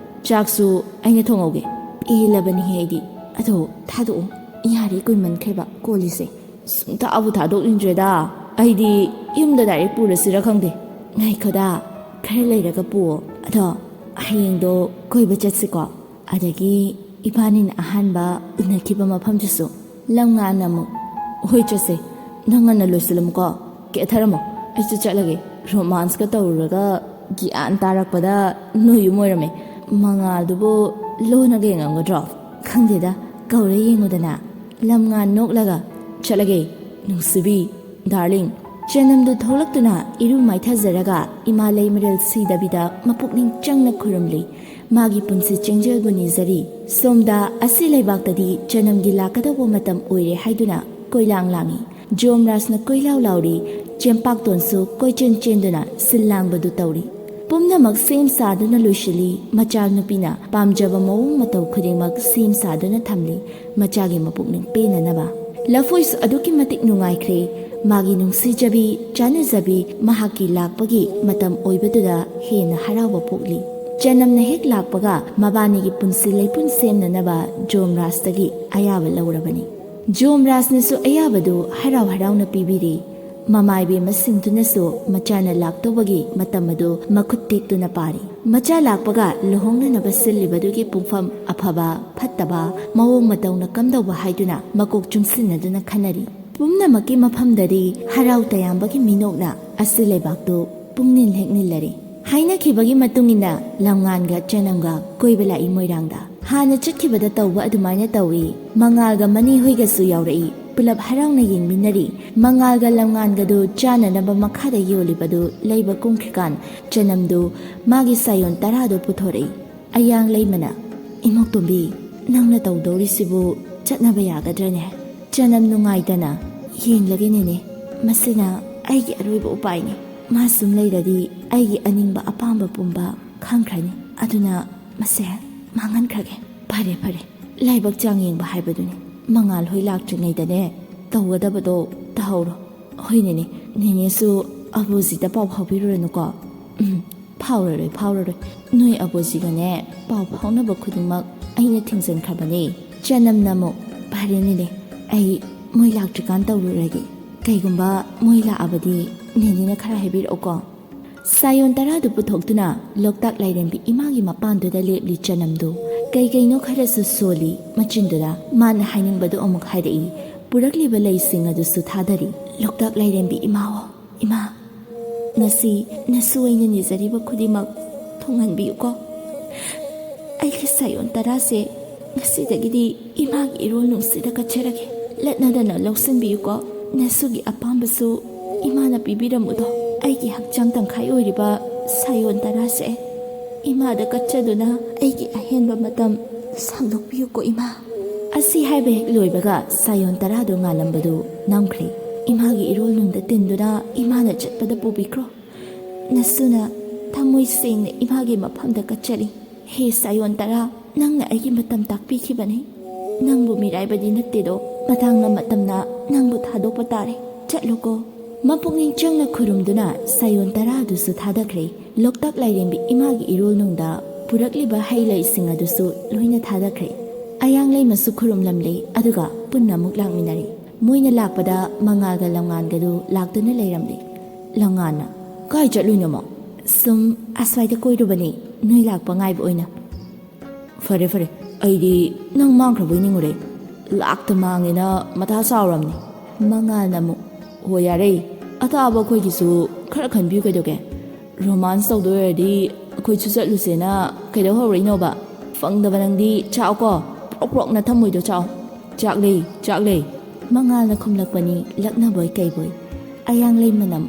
ꯆꯥꯛꯁꯨ ꯑꯩꯅ ꯊꯣꯡꯍꯧꯒꯦ꯫ ꯄꯦꯜꯂꯕꯅꯤꯍꯦ ꯑꯩꯗꯤ꯫ ꯑꯗꯣ ꯊꯥꯗꯣꯛꯑꯣ, ꯌꯥꯔꯦ, ꯀꯨꯏꯃꯟꯈ꯭ꯔꯦꯕ ꯀꯣꯜꯂꯤꯁꯦ꯫ ꯁꯨꯡꯊꯥꯕꯨ ꯊꯥꯗꯣꯛꯅꯤꯡꯗ꯭ꯔꯦꯗ꯫ ꯑꯩꯗꯤ ꯌꯨꯝꯗ ꯗꯥꯏꯔꯦꯛ ꯄꯨꯔꯁꯤꯔ ꯈꯪꯗꯦ꯫ ꯉꯥꯏꯈꯣꯗ, ꯈꯔ ꯂꯩꯔꯒ ꯄꯨꯑꯣ꯫ ꯑꯗꯣ ꯍꯌꯦꯡꯗꯣ ꯀꯣꯏꯕ ꯆꯠꯁꯤꯀꯣ꯫ ꯑꯗꯒꯤ ꯏꯕꯥꯅꯤꯅ ꯑꯍꯥꯟꯕ ꯎꯅꯈꯤꯕ ꯃꯐꯝꯗꯨꯁꯨ꯫ ꯂꯝꯉꯥꯟꯅ ꯑꯃꯨꯛ, "ꯍꯣꯏ, ꯆꯠꯁꯦ꯫ ꯅꯪ ꯉꯟꯅ ꯂꯣꯏꯁꯤꯜꯂꯝꯃꯨꯀꯣ꯫ ꯀꯦꯊꯔꯝꯃꯣ꯫ ꯑꯩꯁꯨ ꯆꯠꯂꯒꯦ꯫ ꯔꯣꯃꯥꯟꯁꯀ ꯇꯧꯔꯨꯔꯒ ꯒ꯭ꯌꯥꯟ ꯇꯥꯔꯛꯄꯗ ꯅꯣꯏ ꯌꯨꯝ ꯑꯣꯏꯔꯝꯃꯦ꯫ ꯃꯉꯥꯜꯗꯨꯕꯨ ꯂꯣꯟꯅꯒ ꯌꯦꯡꯉꯝꯒꯗ꯭ꯔꯣ? ꯈꯪꯗꯦꯗ, ꯀꯧꯔꯦ ꯌꯦꯡꯉꯨꯗꯅ꯫" ꯂꯝꯉꯥꯟ ꯅꯣꯛꯂꯒ, "ꯆꯠꯂꯒꯦ, ꯅꯨꯡꯁꯤꯕꯤ, ꯗꯥꯔꯂꯤꯡ꯫" ꯆꯅꯝꯗꯨ ꯊꯣꯛꯂꯛꯇꯨꯅ ꯏꯔꯨ ꯃꯥꯏꯊꯖꯔꯒ ꯏꯃꯥ ꯂꯩꯃꯔꯦꯜ ꯁꯤꯗꯕꯤꯗ ꯃꯄꯨꯛꯅꯤꯡ ꯆꯪꯅ ꯈꯨꯔꯨꯝꯂꯤ꯫ ꯃꯥꯒꯤ ꯄꯨꯟꯁꯤ ꯆꯦꯡꯖꯦꯜꯕꯨ ꯅꯤꯖꯔꯤ꯫ ꯁꯣꯝꯗ ꯑꯁꯤ ꯂꯩꯕꯥꯛꯇꯗꯤ ꯆꯅꯝꯒꯤ ꯂꯥꯛꯀꯗꯧꯕ ꯃꯇꯝ ꯑꯣꯏꯔꯦ ꯍꯥꯏꯗꯨꯅ ꯀꯣꯏꯂꯥꯡ ꯂꯥꯡꯏ꯫ ꯖꯣꯝꯔꯥꯖꯅ ꯀꯣꯏꯂꯥꯎ ꯂꯥꯎꯔꯤ, ꯆꯦꯝꯄꯥꯛꯇꯣꯟꯁꯨ ꯀꯣꯏꯆꯦꯟ ꯆꯦꯟꯗꯨꯅ ꯁꯤꯜ ꯂꯥꯡꯕꯗꯨ ꯇꯧꯔꯤ꯫ ꯄꯨꯝꯅꯃꯛ ꯁꯦꯝ ꯁꯥꯗꯨꯅ ꯂꯣꯏꯁꯤꯜꯂꯤ꯫ ꯃꯆꯥꯅꯨꯄꯤꯅ ꯄꯥꯝꯖꯕ ꯃꯑꯣꯡ ꯃꯇꯧ ꯈꯨꯗꯤꯡꯃꯛ ꯁꯦꯝ ꯁꯥꯗꯨꯅ ꯊꯝꯂꯤ, ꯃꯆꯥꯒꯤ ꯃꯄꯨꯛꯅꯤꯡ ꯄꯦꯟꯅꯅꯕ꯫ ꯂꯐꯣꯏꯁꯨ ꯑꯗꯨꯛꯀꯤ ꯃꯇꯤꯛ ꯅꯨꯡꯉꯥꯏꯈ꯭ꯔꯦ꯫ ꯃꯥꯒꯤ ꯅꯨꯡꯁꯤꯖꯕꯤ, ꯆꯥꯟꯅꯖꯕꯤ, ꯃꯍꯥꯛꯀꯤ ꯂꯥꯛꯄꯒꯤ ꯃꯇꯝ ꯑꯣꯏꯕꯗꯨꯗ ꯍꯦꯟꯅ ꯍꯔꯥꯎꯕ ꯄꯣꯛꯂꯤ꯫ ꯆꯅꯝꯅ ꯍꯦꯛ ꯂꯥꯛꯄꯒ ꯃꯕꯥꯅꯤꯒꯤ ꯄꯨꯟꯁꯤ ꯂꯩꯄꯨꯟ ꯁꯦꯝꯅꯅꯕ ꯖꯣꯝꯔꯥꯖꯇꯒꯤ ꯑꯌꯥꯕ ꯂꯧꯔꯕꯅꯤ꯫ ꯖꯣꯝꯔꯥꯖꯅꯁꯨ ꯑꯌꯥꯕꯗꯨ ꯍꯔꯥꯎ ꯍꯔꯥꯎꯅ ꯄꯤꯕꯤꯔꯤ꯫ ꯃꯃꯥ ꯏꯕꯦꯝꯃꯁꯤꯡꯗꯨꯅꯁꯨ ꯃꯆꯥꯅ ꯂꯥꯛꯇꯧꯕꯒꯤ ꯃꯇꯝ ꯑꯗꯨ ꯃꯈꯨꯠ ꯇꯦꯛꯇꯨꯅ ꯄꯥꯔꯤ꯫ ꯃꯆꯥ ꯂꯥꯛꯄꯒ ꯂꯨꯍꯣꯡꯅꯅꯕ ꯁꯤꯜꯂꯤꯕꯗꯨꯒꯤ ꯄꯨꯡꯐꯝ ꯑꯐꯕ, ꯐꯠꯇꯕ, ꯃꯑꯣꯡ ꯃꯇꯧꯅ ꯀꯝꯗꯧꯕ ꯍꯥꯏꯗꯨꯅ ꯃꯀꯣꯛ ꯆꯨꯡꯁꯤꯟꯅꯗꯨꯅ ꯈꯟꯅꯔꯤ꯫ ꯄꯨꯝꯅꯃꯛꯀꯤ ꯃꯐꯝꯗꯗꯤ ꯍꯔꯥꯎ ꯇꯌꯥꯝꯕꯒꯤ ꯃꯤꯅꯣꯛꯅ ꯑꯁꯤ ꯂꯩꯕꯥꯛꯇꯨ ꯄꯨꯡꯅꯤꯜ ꯍꯦꯛ ꯅꯤꯜꯂꯔꯦ꯫ ꯍꯥꯏꯅꯈꯤꯕꯒꯤ ꯃꯇꯨꯡ ꯏꯟꯅ ꯂꯝꯉꯥꯟꯒ ꯆꯅꯝꯒ ꯀꯣꯏꯕ ꯂꯥꯛꯏ ꯃꯣꯏꯔꯥꯡꯗ꯫ ꯍꯥꯟꯅ ꯆꯠꯈꯤꯕꯗ ꯇꯧꯕ ꯑꯗꯨꯃꯥꯏꯅ ꯇꯧꯏ꯫ ꯃꯉꯥꯜꯒ ꯃꯅꯤ ꯍꯣꯏꯒꯁꯨ ꯌꯥꯎꯔꯛꯏ꯫ ꯄꯨꯂꯞ ꯍꯔꯥꯎꯅ ꯌꯦꯡꯃꯤꯟꯅꯔꯤ꯫ ꯃꯉꯥꯜꯒ ꯂꯝꯉꯥꯟꯒꯗꯨ ꯆꯥꯅꯅꯕ ꯃꯈꯥꯗ ꯌꯣꯜꯂꯤꯕꯗꯨ ꯂꯩꯕ ꯀꯨꯝꯈ꯭ꯔꯤꯀꯥꯟ, ꯆꯅꯝꯗꯨ ꯃꯥꯒꯤ ꯁꯥꯌꯣꯟ ꯇꯔꯥꯗꯨ ꯄꯨꯊꯣꯔꯛꯏ꯫ ꯑꯌꯥꯡꯂꯩꯃꯅ, "ꯏꯃꯧꯇꯣꯝꯕꯤ, ꯅꯪꯅ ꯇꯧꯗꯧꯔꯤꯁꯤꯕꯨ ꯆꯠꯅꯕ ꯌꯥꯒꯗ꯭ꯔꯅꯦ?" ꯆꯅꯝ ꯅꯨꯡꯉꯥꯏꯇꯅ, "ꯌꯦꯡꯂꯒꯦ ꯅꯦꯅꯦ, ꯃꯁꯤꯅ ꯑꯩꯒꯤ ꯑꯔꯣꯏꯕ ꯎꯄꯥꯏꯅꯤ꯫ ꯃꯥ ꯁꯨꯝ ꯂꯩꯔꯗꯤ ꯑꯩꯒꯤ ꯑꯅꯤꯡꯕ ꯑꯄꯥꯝꯕ ꯄꯨꯝꯕ ꯈꯪꯈ꯭ꯔꯅꯤ꯫ ꯑꯗꯨꯅ ꯃꯁꯦ ꯃꯥꯡꯍꯟꯈ꯭ꯔꯒꯦ꯫" "ꯐꯔꯦ, ꯐꯔꯦ, ꯂꯥꯏꯕꯛ ꯆꯥꯡ ꯌꯦꯡꯕ ꯍꯥꯏꯕꯗꯨꯅꯤ꯫ ꯃꯉꯥꯜ ꯍꯣꯏ ꯂꯥꯛꯇ꯭ꯔꯤꯉꯩꯗꯅꯦ ꯇꯧꯒꯗꯕꯗꯣ ꯇꯧꯍꯧꯔꯣ꯫" "ꯍꯣꯏ ꯅꯦꯅꯦ, ꯅꯦꯅꯦꯁꯨ ꯑꯕꯨꯖꯤꯗ ꯄꯥꯎ ꯐꯥꯎꯕꯤꯔꯨꯔꯅꯨꯀꯣ꯫" "ꯎꯝ, ꯐꯥꯎꯔꯔꯣꯏ, ꯐꯥꯎꯔꯔꯣꯏ꯫ ꯅꯣꯏ ꯑꯕꯨꯖꯤꯒꯅꯦ ꯄꯥꯎ ꯐꯥꯎꯅꯕ ꯈꯨꯗꯤꯡꯃꯛ ꯑꯩꯅ ꯊꯤꯡꯖꯤꯟꯈ꯭ꯔꯕꯅꯦ꯫" ꯆꯅꯝꯅ ꯑꯃꯨꯛ, "ꯐꯔꯦ ꯅꯦꯅꯦ, ꯑꯩ ꯃꯣꯏ ꯂꯥꯛꯇ꯭ꯔꯤꯀꯥꯟ ꯇꯧꯔꯨꯔꯒꯦ꯫ ꯀꯩꯒꯨꯝꯕ ꯃꯣꯏ ꯂꯥꯛꯑꯕꯗꯤ ꯅꯦꯅꯦꯅ ꯈꯔ ꯍꯥꯏꯕꯤꯔꯛꯑꯣꯀꯣ꯫" ꯁꯥꯌꯣꯟ ꯇꯔꯥꯗꯨ ꯄꯨꯊꯣꯛꯇꯨꯅ ꯂꯣꯛꯇꯥꯛ ꯂꯥꯏꯔꯦꯝꯕꯤ ꯏꯃꯥꯒꯤ ꯃꯄꯥꯟꯗꯨꯗ ꯂꯦꯞꯂꯤ ꯆꯅꯝꯗꯨ ꯀꯩ ꯀꯩꯅꯣ ꯈꯔꯁꯨ ꯁꯣꯜꯂꯤ꯫ ꯃꯆꯤꯟꯗꯨꯗ ꯃꯥꯅ ꯍꯥꯏꯅꯤꯡꯕꯗꯨ ꯑꯃꯨꯛ ꯍꯥꯏꯔꯛꯏ꯫ ꯄꯨꯔꯛꯂꯤꯕ ꯂꯩꯁꯤꯡ ꯑꯗꯨꯁꯨ ꯊꯥꯗꯔꯤ꯫ "ꯂꯣꯛꯇꯥꯛ ꯂꯥꯏꯔꯦꯝꯕꯤ ꯏꯃꯥꯑꯣ, ꯏꯃꯥ, ꯉꯁꯤ ꯅꯁꯨ ꯑꯩꯅ ꯅꯤꯖꯔꯤꯕ ꯈꯨꯗꯤꯡꯃꯛ ꯊꯨꯡꯍꯟꯕꯤꯌꯨꯀꯣ꯫ ꯑꯩꯒꯤ ꯁꯥꯌꯣꯟ ꯇꯔꯥꯁꯦ ꯉꯁꯤꯗꯒꯤꯗꯤ ꯏꯃꯥꯒꯤ ꯏꯔꯣꯜ ꯅꯨꯡꯁꯤꯗ ꯀꯠꯆꯔꯒꯦ꯫ ꯂꯠꯅꯗꯅ ꯂꯧꯁꯤꯟꯕꯤꯌꯨꯀꯣ꯫ ꯅꯁꯨꯒꯤ ꯑꯄꯥꯝꯕꯁꯨ ꯏꯃꯥꯅ ꯄꯤꯕꯤꯔꯝꯃꯨꯗꯣ꯫ ꯑꯩꯒꯤ ꯍꯛꯆꯥꯡ ꯇꯪꯈꯥꯏ ꯑꯣꯏꯔꯤꯕ ꯁꯥꯌꯣꯟ ꯇꯔꯥꯁꯦ ꯏꯃꯥꯗ ꯀꯠꯆꯗꯨꯅ ꯑꯩꯒꯤ ꯑꯍꯦꯟꯕ ꯃꯇꯝ ꯁꯥꯡꯗꯣꯛꯄꯤꯌꯨꯀꯣ, ꯏꯃꯥ꯫" ꯑꯁꯤ ꯍꯥꯏꯕ ꯍꯦꯛ ꯂꯣꯏꯕꯒ ꯁꯥꯌꯣꯟ ꯇꯔꯥꯗꯨ ꯉꯥꯜꯂꯝꯕꯗꯨ ꯅꯝꯈ꯭ꯔꯦ꯫ "ꯏꯃꯥꯒꯤ ꯏꯔꯣꯜ ꯅꯨꯡꯗ ꯇꯤꯟꯗꯨꯅ ꯏꯃꯥꯅ ꯆꯠꯄꯗ ꯄꯨꯕꯤꯈ꯭ꯔꯣ꯫ ꯅꯁꯨꯅ ꯊꯃꯣꯏ ꯁꯦꯡꯅ ꯏꯃꯥꯒꯤ ꯃꯐꯝꯗ ꯀꯠꯆꯔꯤ꯫ ꯍꯦ ꯁꯥꯌꯣꯟ ꯇꯔꯥ, ꯅꯪꯅ ꯑꯩꯒꯤ ꯃꯇꯝ ꯇꯥꯛꯄꯤꯈꯤꯕꯅꯤ꯫ ꯅꯪꯕꯨ ꯃꯤꯔꯥꯏꯕꯗꯤ ꯅꯠꯇꯦꯗꯣ, ꯃꯇꯥꯡꯅ ꯃꯇꯝꯅ ꯅꯪꯕꯨ ꯊꯥꯗꯣꯛꯄ ꯇꯥꯔꯦ꯫ ꯆꯠꯂꯨꯀꯣ꯫" ꯃꯄꯨꯛꯅꯤꯡ ꯆꯪꯅ ꯈꯨꯔꯨꯝꯗꯨꯅ ꯁꯥꯌꯣꯟ ꯇꯔꯥ ꯑꯗꯨꯁꯨ ꯊꯥꯗꯈ꯭ꯔꯦ꯫ ꯂꯣꯛꯇꯥꯛ ꯂꯥꯏꯔꯦꯝꯕꯤ ꯏꯃꯥꯒꯤ ꯏꯔꯣꯜ ꯅꯨꯡꯗ ꯄꯨꯔꯛꯂꯤꯕ ꯍꯩ ꯂꯩꯁꯤꯡ ꯑꯗꯨꯁꯨ ꯂꯣꯏꯅ ꯊꯥꯗꯈ꯭ꯔꯦ꯫ ꯑꯌꯥꯡꯂꯩꯃꯁꯨ ꯈꯨꯔꯨꯝꯂꯝꯂꯦ, ꯑꯗꯨꯒ ꯄꯨꯟꯅ ꯑꯃꯨꯛ ꯂꯥꯛꯃꯤꯟꯅꯔꯦ꯫ ꯃꯣꯏꯅ ꯂꯥꯛꯄꯗ ꯃꯉꯥꯜꯒ ꯂꯝꯉꯥꯟꯒꯗꯨ ꯂꯥꯛꯇꯨꯅ ꯂꯩꯔꯝꯂꯦ꯫ ꯂꯝꯉꯥꯟꯅ, "ꯀꯥꯏ ꯆꯠꯂꯨꯏꯅꯣ, ꯃꯥ?" "ꯁꯨꯝ ꯑꯁ꯭ꯋꯥꯏꯗ ꯀꯣꯏꯔꯨꯕꯅꯤ, ꯅꯣꯏ ꯂꯥꯛꯄ ꯉꯥꯏꯕ ꯑꯣꯏꯅ꯫" "ꯐꯔꯦ, ꯐꯔꯦ, ꯑꯩꯗꯤ ꯅꯪ ꯃꯥꯡꯈ꯭ꯔꯕꯣꯏ ꯅꯤꯡꯉꯨꯔꯦ꯫ ꯂꯥꯛꯇ ꯃꯥꯡꯉꯦꯅ ꯃꯊꯥ ꯁꯥꯎꯔꯝꯅꯤ꯫" ꯃꯉꯥꯜꯅ ꯑꯃꯨꯛ, "ꯍꯣ ꯌꯥꯔꯦ, ꯑꯇꯥꯕ ꯑꯩꯈꯣꯏꯒꯤꯁꯨ ꯈꯔ ꯈꯟꯕꯤꯌꯨ ꯀꯩꯗꯧꯒꯦ? ꯔꯣꯃꯥꯟꯁ ꯇꯧꯗꯣꯏ ꯑꯣꯏꯔꯗꯤ ꯑꯩꯈꯣꯏꯁꯨ ꯆꯠꯂꯨꯁꯦꯅ ꯀꯩꯗꯧ ꯍꯧꯔꯛꯏꯅꯣꯕ? ꯐꯪꯗꯕ ꯅꯪꯗꯤ ꯆꯥꯎꯀꯣ, ꯄ꯭ꯔꯣꯛ ꯄ꯭ꯔꯣꯛ ꯅꯊꯝꯃꯣꯏꯗꯣ ꯆꯥꯎ꯫ ꯆꯥꯛꯂꯩ, ꯆꯥꯛꯂꯩ, ꯃꯉꯥꯜꯅ ꯈꯨꯝꯂꯛꯄꯅꯤ, ꯂꯛꯅꯕꯣꯏ ꯀꯩꯕꯣꯏ꯫ ꯑꯌꯥꯡꯂꯩ ꯃꯅꯝ,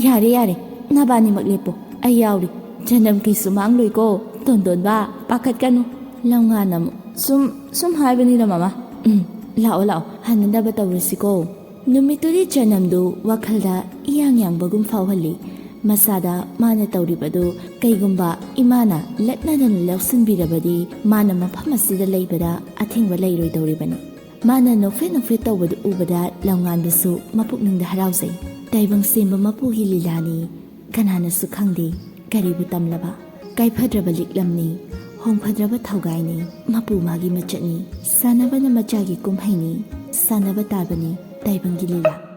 "ꯌꯥꯔꯦ, ꯌꯥꯔꯦ, ꯅꯕꯥꯅꯤꯃꯛ ꯂꯦꯞꯄꯣ, ꯑꯩ ꯌꯥꯎꯔꯤ꯫ ꯖꯅꯝ ꯀꯩꯁꯨ ꯃꯥꯡꯂꯣꯏꯀꯣ, ꯇꯣꯟꯗꯣꯟꯕ, ꯄꯥꯈꯠꯀꯅꯨ꯫" ꯂꯝꯉꯥꯟꯅ ꯑꯃꯨꯛ, "ꯁꯨꯝ, ꯁꯨꯝ ꯍꯥꯏꯕꯅꯤꯗ, ꯃꯃꯥ꯫ ꯎꯝ, ꯂꯥꯛꯑꯣ, ꯂꯥꯛꯑꯣ, ꯍꯟꯅꯅꯕ ꯇꯧꯔꯁꯤꯀꯣ꯫" ꯅꯨꯃꯤꯠꯇꯨꯗꯤ ꯖꯅꯝꯗꯨ ꯋꯥꯈꯜꯗ ꯏꯌꯥꯡ ꯌꯥꯡꯕꯒꯨꯝ ꯐꯥꯎꯍꯜꯂꯤ꯫ ꯃꯁꯥꯗ ꯃꯥꯅ ꯇꯧꯔꯤꯕꯗꯨ ꯀꯩꯒꯨꯝꯕ ꯏꯃꯥꯅ ꯂꯠꯅꯗꯅ ꯂꯧꯁꯤꯟꯕꯤꯔꯕꯗꯤ, ꯃꯥꯅ ꯃꯐꯝ ꯑꯁꯤꯗ ꯂꯩꯕꯗ ꯑꯊꯤꯡꯕ ꯂꯩꯔꯣꯏꯗꯧꯔꯤꯕꯅꯤ꯫ ꯃꯥꯅ ꯅꯣꯛꯐꯦꯠ ꯅꯣꯛꯐꯦꯠ ꯇꯧꯕꯗꯨ ꯎꯕꯗ ꯂꯝꯉꯥꯟꯕꯁꯨ ꯃꯄꯨꯛꯅꯤꯡꯗ ꯍꯔꯥꯎꯖꯩ꯫ ꯇꯥꯏꯕꯪ ꯁꯦꯝꯕ ꯃꯄꯨꯒꯤ ꯂꯤꯂꯥꯅꯤ꯫ ꯀꯅꯥꯅꯁꯨ ꯈꯪꯗꯦ ꯀꯔꯤꯕꯨ ꯇꯝꯂꯕ꯫ ꯀꯥꯏꯐꯗ꯭ꯔꯕ ꯂꯤꯛꯂꯝꯅꯤ, ꯍꯣꯡꯐꯗ꯭ꯔꯕ ꯊꯧꯒꯥꯏꯅꯤ꯫ ꯃꯄꯨ ꯃꯥꯒꯤ ꯃꯆꯠꯅꯤ, ꯁꯥꯟꯅꯕꯅ ꯃꯆꯥꯒꯤ ꯀꯨꯝꯍꯩꯅꯤ꯫ ꯁꯥꯟꯅꯕ ꯇꯥꯕꯅꯤ ꯇꯥꯏꯕꯪꯒꯤ ꯂꯤꯂꯥ꯫